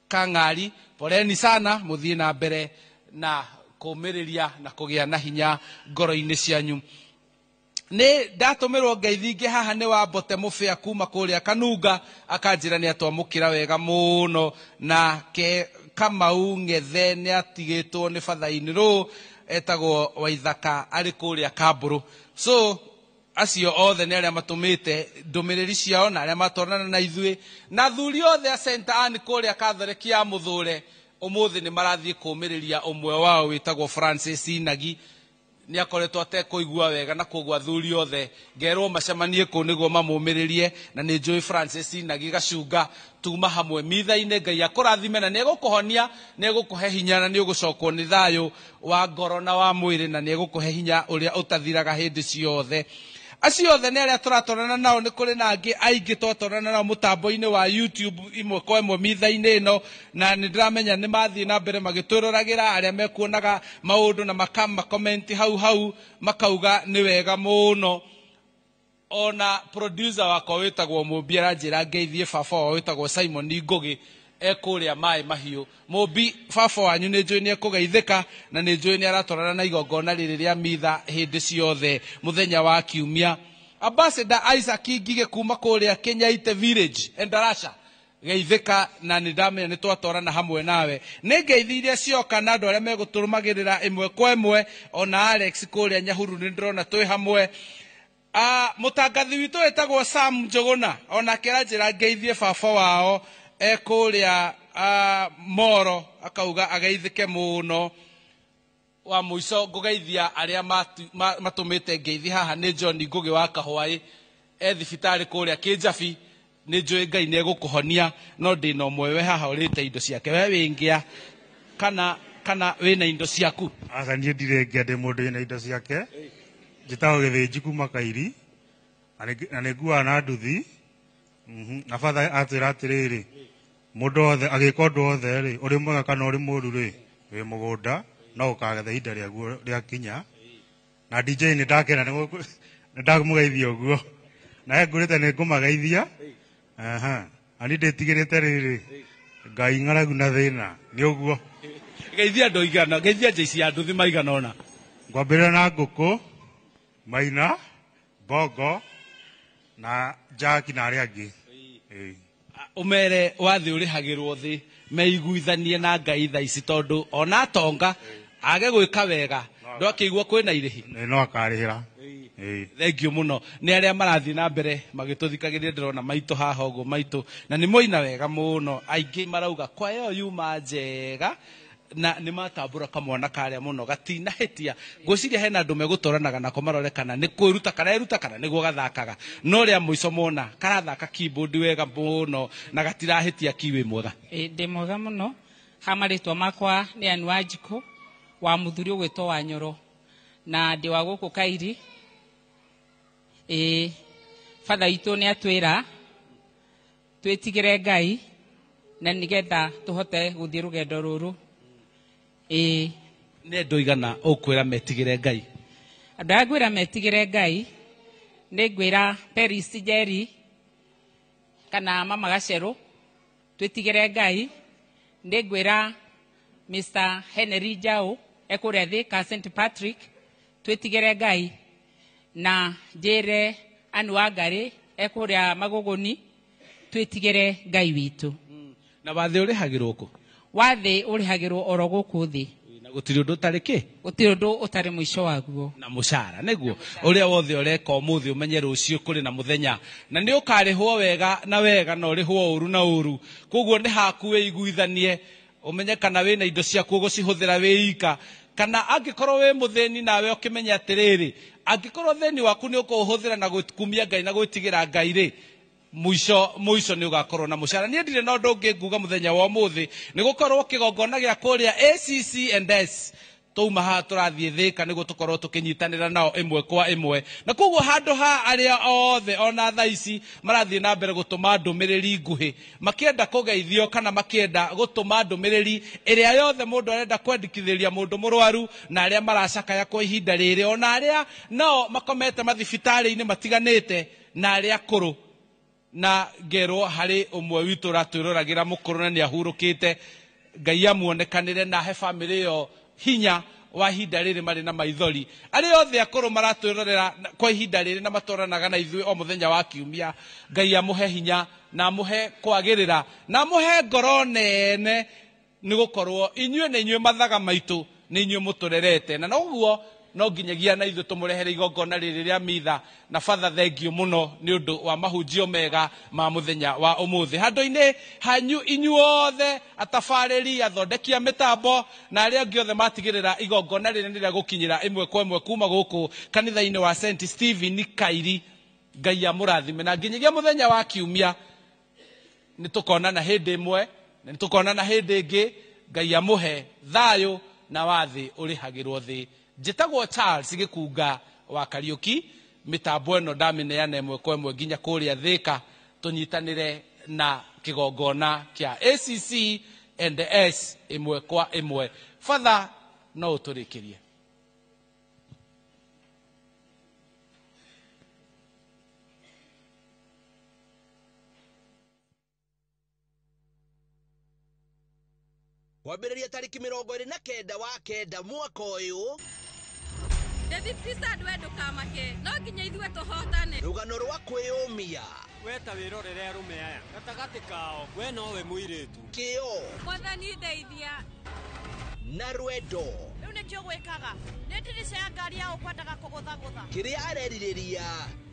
Kang'ari, poleni sana, mũthiĩ na mbere na kũmĩrĩria na kũgĩa na hinya ngoro-inĩ cianyu. Nĩ ndatũmĩrwo ngeithi ingĩ haha nĩ wa Mbote Mũbĩa kuma kũrĩa Kanunga, akanjĩra nĩ atwamũkĩra wega mũno. Na ke Kamau Ng'ethe nĩ atigĩtwo nĩ batha-inĩ rũ etagwo Waithaka arĩ kũrĩa Kambũrũ. So acio othe nĩ arĩa matũmĩte ndũmĩrĩri ciao na arĩa matwarana na ithuĩ, na athuri othe a St Anne kũrĩa Catholic ya Mũthũre ũmũthĩ nĩ marathiĩ kũmĩrĩria ũmwe wao wĩtagwo Francis Inagi. Nĩ akoretwo atekũigua wega na koguo athuri othe ngerwo macemanie kũu nĩguo mamũmĩrĩrie, na nĩ njũĩ Francis Inagi Gacunga tuma hamwe mitha-inĩ. Ngai akũrathime na nĩ egũkũhonia, nĩ egũkũhe hinya na nĩ ũgũcokwo nĩ thayũ wa ngoro na wa mwĩrĩ, na nĩ egũkũhe hinya ũrĩa ũtathiraga hĩndĩ ciothe. Acio othe nĩ arĩa tũratwarana nao, nĩ kũrĩ na angĩ aingĩ twatwarana nao mũtambo-inĩ wa YouTube imwe kwa ĩmwe mitha-inĩ ĩno, na nĩ ndĩramenya nĩ mathiĩ na mbere magĩtwĩroragĩra, arĩa mekuonaga maũndũ na makamakomenti hau hau makauga nĩ wega mũno. Ona producer wakwa wĩtagwo Mũmbi aranjĩra ngeithie baba wao wĩtagwo Simon Ngũgĩ ekũrĩa Maĩ Mahiũ. Mũmbi baba wanyu nĩ njũĩ nĩ ekũgeithĩka na nĩ njũĩ nĩ aratwarana na igongona rĩrĩ rĩa mitha hĩndĩ ciothe mũthenya wa kiumia. Ambassador Isaac Ngige kuma kũrĩa Kenyaite Village Endarasha, geithĩka na nĩ ndamenya nĩ twatwarana hamwe nawe. Nĩ ngeithi iria cioka na andũ arĩa megũtũrũmagĩrĩra ĩmwe kwa ĩmwe, ona Alex kũrĩa Nyahururu nĩ ndĩrona twĩ hamwe. Mũtangathi witũ wĩtagwo Sam Njũgũna onake aranjĩra ngeithie baba wao ekũrĩa Moro, akauga ageithĩke mũno. Wa mũico ngũgeithia arĩa matũmĩte ngeithi haha nĩ John Ngũgĩ wa Kahwaĩ e thibitarĩ kũrĩa Kĩnjabi. Nĩ njũĩ Ngai nĩ egũkũhonia, no ndĩna ũmwe we haha ũrĩte indo ciake. We wĩ ngĩa kana wĩna indo ciaku? Aca niĩ ndirĩ ngĩa, ndĩ mũndũ wĩna indo ciake. Njĩtagwo Gĩthĩnji kuma Kairi na nĩ nguaga na nduthi. Na batha atwĩra atĩrĩrĩ, mũndũ wothe agĩka ũndũ wothe rĩ, ũrĩ mwega kana ũrĩ mũũru rĩ, wĩ mũgũnda no ũkagetha ihinda rĩaguo rĩakinya. Na DJ nĩ ndakena nĩ ndamũgeithia ũguo, na ngũrĩte nĩ ngũmageithia. Na niĩ ndĩtigĩrĩte rĩrĩ, Ngai ng'aragu na thĩna nĩ ũguo. Geithia andũ igana, geithia njeci ya nduthi maigana ũna. Ngwambĩrĩria na ngũkũ, Maina, Bongo na Jaki na arĩa angĩ. Ũmere wathĩ ũrĩhagĩrwo thĩ meiguithanie na Ngai thaa ici, tondũ ona atonga age gwĩka wega ndwakĩigua kwĩna irĩhi no akarĩhĩra. Thank you mũno nĩ arĩa marathiĩ na mbere magĩtũthikagĩrĩria. Ndĩrona maitũ haha ũguo maitũ na nĩ moina wega mũno, aingĩ marauga kwa ĩyo yuma njega na nĩ matambũra kamwana karĩa mũno gatinahĩtia. Ngwĩciria hena andũ megũtwaranaga nako marore kana nĩ kwĩruta kareruta kana nĩguo gathakaga, no rĩa mũico mona karathaka keyboard wega mũno na gatirahĩtia. Kiwĩ mwega? Ndĩ mwega mũno. Ha marĩtwa makwa nĩ Ann Wanjikũ wa mũthuri ũgwĩtwo Wanyoro, na ndĩ wa gũkũ Kairi. Ĩĩ, batha itũ nĩ atwĩra twĩtigĩre Ngai na nĩgetha tũhote gũthiĩ rũgendo rũrũ. Ĩĩ. Nĩ andũ igana ũkwĩra metigĩre Ngai? Andũ arĩa ngwĩra metigĩre Ngai nĩ ngwĩra Peris Njeri kana Mama Gacerũ twĩtigĩre Ngai. Nĩ ngwĩra Mr Henry Njau ekũrĩa Thika St Patrick twĩtigĩre Ngai, na njĩre Anne Wangari ekũrĩa Magũgũni twĩtigĩre Ngai witũ. Na wathĩ ũrĩhagĩrwo kũ? Wathĩ ũrĩhagĩrwo oro gũkũ thĩ. Na gũtirĩ ũndũ ũtarĩ kĩ? Gũtirĩ ũndũ ũtarĩ mũico waguo. Na mũcara nĩguo ũrĩa wothe ũreka ũmũthĩ ũmenye rũciũ kũrĩ na mũthenya, na nĩ ũkarĩhwo wega na wega na ũrĩhwo ũru na ũru. Koguo nĩ haku wĩiguithanie, ũmenye kana wĩna indo ciaku ũgũcihũthĩra wĩ ika, kana angĩkorwo wĩ mũthĩni nawe ũkĩmenye atĩrĩrĩ, angĩkorwo thĩni waku nĩ ũkũũhũthĩra na gũkumia Ngai na gwĩtigĩra Ngai rĩ, mũico mũico nĩ ũgakorwo na mũcara. Niĩ ndirĩ na ũndũ ũngĩ nguga mũthenya wa ũmũthĩ, nĩ gũkorwo kĩgongona gĩa kũrĩa ACC and S twauma haha tũrathiĩ Thĩka nĩguo tũkorwo tũkĩnyitanĩra nao ĩmwe kwa ĩmwe. Na koguo handũ ha arĩa othe ona thaa ici marathiĩ na mbere gũtũma ndũmĩrĩri nguhĩ makĩenda kũgeithio kana makĩenda gũtũma ndũmĩrĩri ĩrĩa yothe mũndũ arenda kwendekithĩria mũndũ mũrwaru na arĩa maracakaya kwa ihinda rĩrĩ, ona arĩa nao makomete mathibitarĩ-inĩ matiganĩte na arĩa akũrũ. Na ngerwo harĩ ũmwe witũ ũratwĩroragĩra mũkũrũ na nĩahurũkĩte, Ngai amuonekanĩre na ahe bamĩrĩ ĩyo hinya wa ihinda rĩrĩ marĩ na maithori. Arĩa othe akũrũ maratwĩrorera kwa ihinda rĩrĩ na matwaranaga na ithuĩ o mũthenya wa kiumia, Ngai amũhe hinya na amũhe kwagĩrĩra na amũhe ngoro nene, nĩ gũkorwo inyuĩ nĩ inyuĩ mathaga maitũ, nĩ inyuĩ mũtũrerete, na noguo no nginyagia na ithuĩ tũmũrehere igongona rĩrĩ rĩa mitha. Na batha, thengio mũno nĩ ũndũ wa mahunjio mega ma mũthenya wa ũmũthĩ. Handũ-inĩ hanyu inyuothe atabarĩri, athondeki a mĩtambo na arĩa angĩ othe matigĩrĩra igongona rĩrĩ nĩ rĩa gũkinyĩra ĩmwe kwa ĩmwe kuma gũkũ kanitha-inĩ wa St Stephen Kairi, Ngai amũrathime. Na nginyagia mũthenya wa kiumia nĩ tũkonana hĩndĩ ĩmwe na nĩ tũkonana hĩndĩ ĩngĩ. Ngai amũhe thayũ na wathĩ ũrĩhagĩrwo thĩ. Njĩtagwo Charles Gĩkunga wa Kariũki. Mĩtambo ĩno ndamĩneana ĩmwe kwa ĩmwe nginya kũrĩa Thĩka tũnyitanĩre na kĩgongona kĩa ACC and S ĩmwe kwa ĩmwe. Father, no ũtũrĩkĩrie. Kwambĩrĩria tarĩki 29 wa 9 mwaka ũyũ. David Fisad, we ndũkamake, no nginya ithuĩ tũhotane. Rũgano rwa kwĩyũmia. We ta wĩrorere arũme aya gatagatĩ kao, we nowe mũirĩtu. Kĩo. Mwathani ndeithia. Na rwendo. Rĩu nĩkĩo gwĩkaga nĩ ndirica ya ngari ya ũkwendaga kũgũthagũtha. Kĩrĩa arerirĩria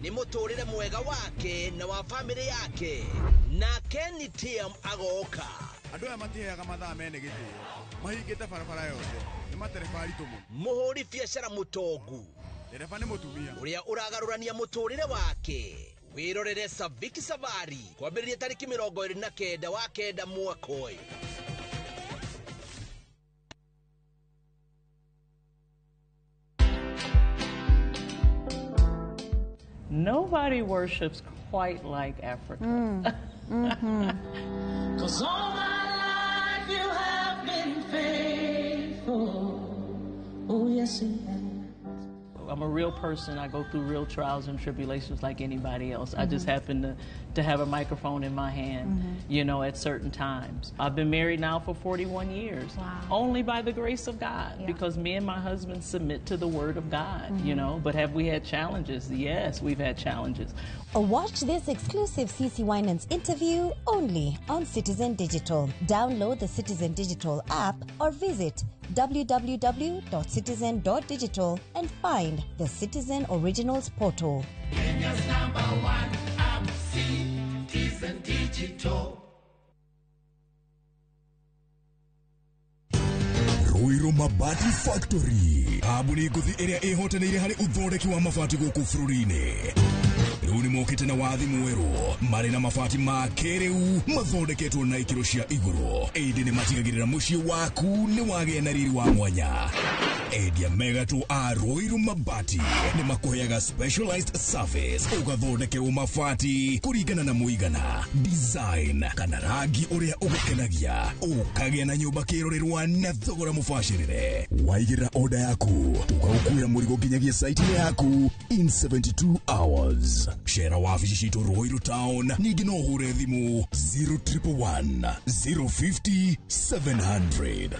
nĩ mũtũrĩre mwega wake na wa bamĩrĩ yake. Na Kenny Tiam agoka. Andũ aya matiheaga mathaa mene gĩtĩo, mahingĩte barabara yothe, nĩ matereba aritũ mũno. Mũhũri biacara mũtongu. Ndereba nĩ mũtumia. Ũrĩa ũragarũrania mũtũrĩre wake. Wĩrorere Saviki Safari kwambĩrĩria tarĩki 29 wa 9 mwaka ũyũ. Nobody worships quite like Africa. 'Cause all my life you have been faithful. Oh, yes, you have. I'm a real person. I go through real trials and tribulations like anybody else. I just happen to have a microphone in my hand, at certain times. I've been married now for 41 years. Wow. Only by the grace of God, because me and my husband submit to the Word of God, you know. But have we had challenges? Yes, we've had challenges. Watch this exclusive CC Winans interview only on Citizen Digital. Download the Citizen Digital app or visit www.citizen.digital and find the Citizen Originals portal. Kenya's number one app, Citizen Digital. Ruiru Mabati Factory, kambuni ngũthi ĩrĩa ĩhotanĩire harĩ ũthondeki wa mabati gũkũ bũrũri-inĩ. Rĩu nĩ mokĩte na wathi mwerũ marĩ na mabati ma kĩrĩu mathondeketwo na ikĩro cia igũrũ, ĩndĩ nĩ matigagĩrĩra mũciĩ waku nĩ wagĩa na riri wa mwanya. Endia megatũ a Ruiru Mabati nĩ makũheaga specialized service, ũgathondekerwo mabati kũringana na mũigana, design kana rangi ũrĩa ũgũkenagia, ũkagĩa na nyũmba kĩrorerwa na thogora mũbacĩrĩre. Waigĩrĩra order yaku tũgagũkuĩra mũrigo nginyagia site-inĩ yaku in 72 hours. Cera wabici citũ Ruiru Town, ningĩ no ũhũre thimũ 0111 050 700.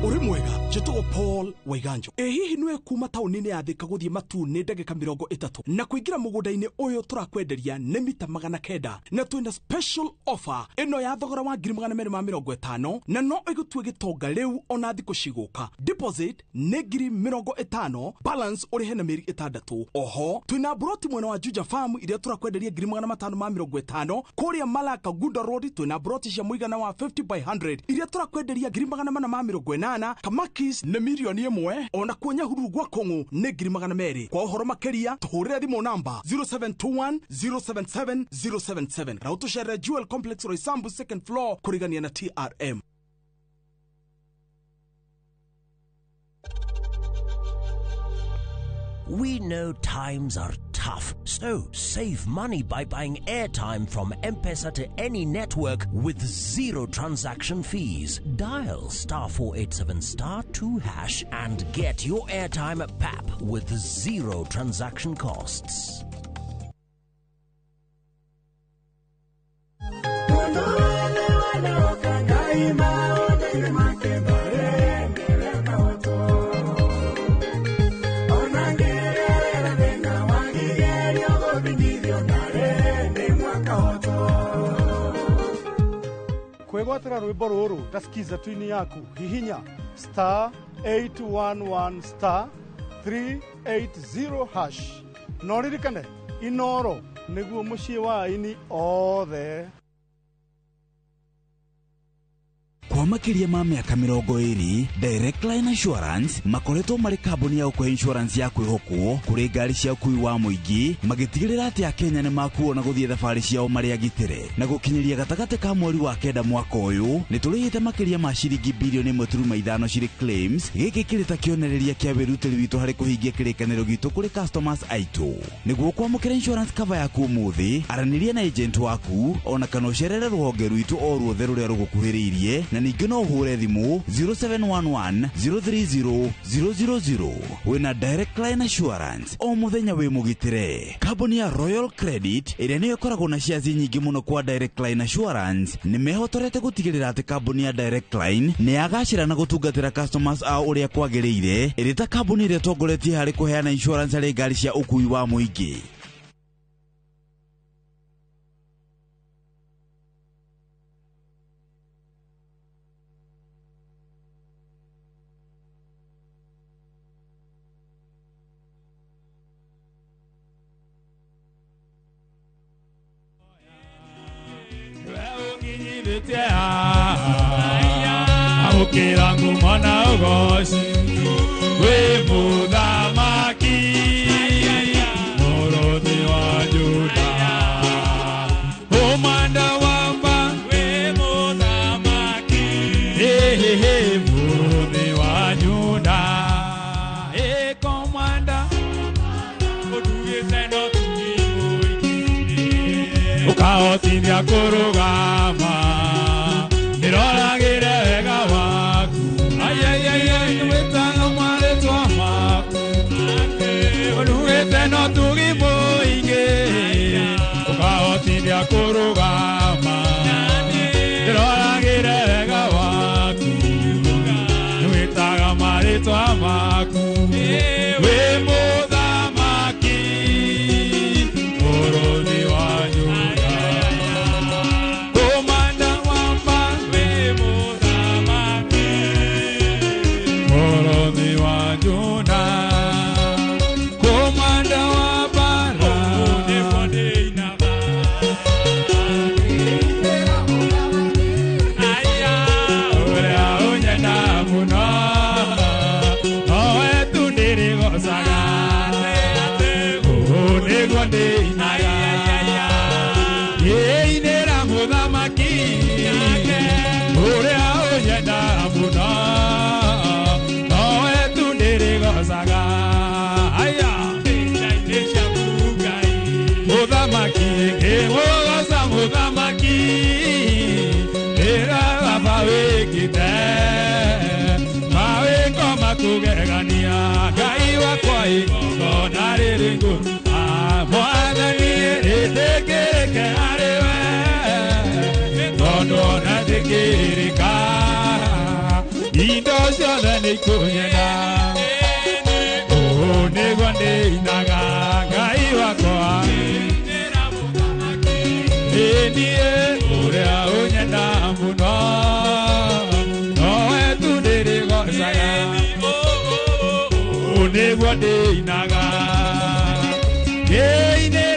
Uri mwega njĩtagwo Paul Waiganjo. Ĩ hihi nĩwe kuma taũni-inĩ ya Thika gũthiĩ Matu nĩ ndagĩka 30 na kũingĩra mũgũnda-inĩ ũyũ tũrakwenderia nĩ mita 900 na twĩna special offer ĩno ya thogora wa 250,000 na no ĩgũtue gĩtonga rĩu ona thikũ cigũka. Deposit nĩ 50,000, balance ũrĩhe na mĩeri 6. Oho twĩna broti mwena wa Juja Farm iria tũrakwenderia 550,000. Kũrĩa Malaka Gunda Road twĩna broti cia mũigana wa 50 by 100 iria tũrakwenderia 480,000. Kamakis nĩ 1,000,000, ona kuo Nyahururu gwa Kong'u nĩ 200,000. Kwa ũhoro makĩria tũhũrĩre thimũ namba 0721 077 077 na ũtũcerere Jewel Complex Roysambu second floor kũrigania na TRM. We know times are tough, so save money by buying airtime from M-Pesa to any network with zero transaction fees. Dial *487*2# and get your airtime at PAP with zero transaction costs. Kwĩgwatĩra rwĩmbo rũrũ ta skiza twini yaku hihinya *811 *380# na ũririkane Inoro nĩguo mũciĩ wa aini othe. Kwa makĩria ma mĩaka 20, Direct Line Assurance makoretwo marĩ kambuni ya gũkũhe insurance ya kwĩhokwo kũrĩ ngari cia ũkuui wa mũingĩ, magĩtigĩrĩra atĩ Akenya nĩ makuo na gũthiĩ thabarĩ ciao marĩ agitĩre. Na gũkinyĩria gatagatĩ ka mweri wa 9 mwaka ũyũ, nĩ tũrĩhĩte makĩria ma ciringi bilioni 1.5 cirĩ claims. Gĩkĩ kĩrĩ ta kĩonereria kĩa wĩrutĩri witũ harĩ kũhingia kĩrĩkanĩro gitũ kũrĩ customers aitũ. Nĩguo kwamũkĩra insurance cover yaku ũmũthĩ, aranĩria na agent waku ona kana ũcerere rũhonge rwitũ o ruothe rũrĩa rũgũkuhĩrĩirie, na ningĩ no ũhũre thimũ 0711 030 000. Wĩna Direct Line Assurance o mũthenya wĩ mũgitĩre. Kambuni ya Royal Credit ĩrĩa nĩyo ĩkoragwo na shares nyingĩ mũno kwa Direct Line Assurance nĩ mehotorete gũtigĩrĩra atĩ kambuni ya Direct Line nĩ yagacĩra na gũtungatĩra customers ao ũrĩa kwagĩrĩire, ĩrĩ ta kambuni ĩrĩa ĩtongoretie harĩ kũheana insurance harĩ ngari cia ũkuui wa mũingĩ. Amukira ngumo na ũgoci wĩ mũthamaki mũrũthi wa Juda ũmanda wamba wĩ mũthamaki mũrũthi wa Juda ĩkomanda ũtugĩte no tugi mũingĩ ũkahotithia kũrũgama ndĩroragĩre wega waku wĩtaga marĩtwa maku ũrugĩte no tugi mũingĩ ũkahotithia kũrũgama ndĩroragĩre wega waku wĩtaga marĩtwa maku wĩ mũthamaki mũrũthi wa Juda. ciothe nĩ ikũnyenda. Ũũ nĩguo ndĩinaga Ngai wakwa. Ĩ niĩ ũrĩa ũnyenda mũno, nowe tu ndĩrĩgocaga. Ũũ nĩguo ndĩinaga. Ndĩinĩra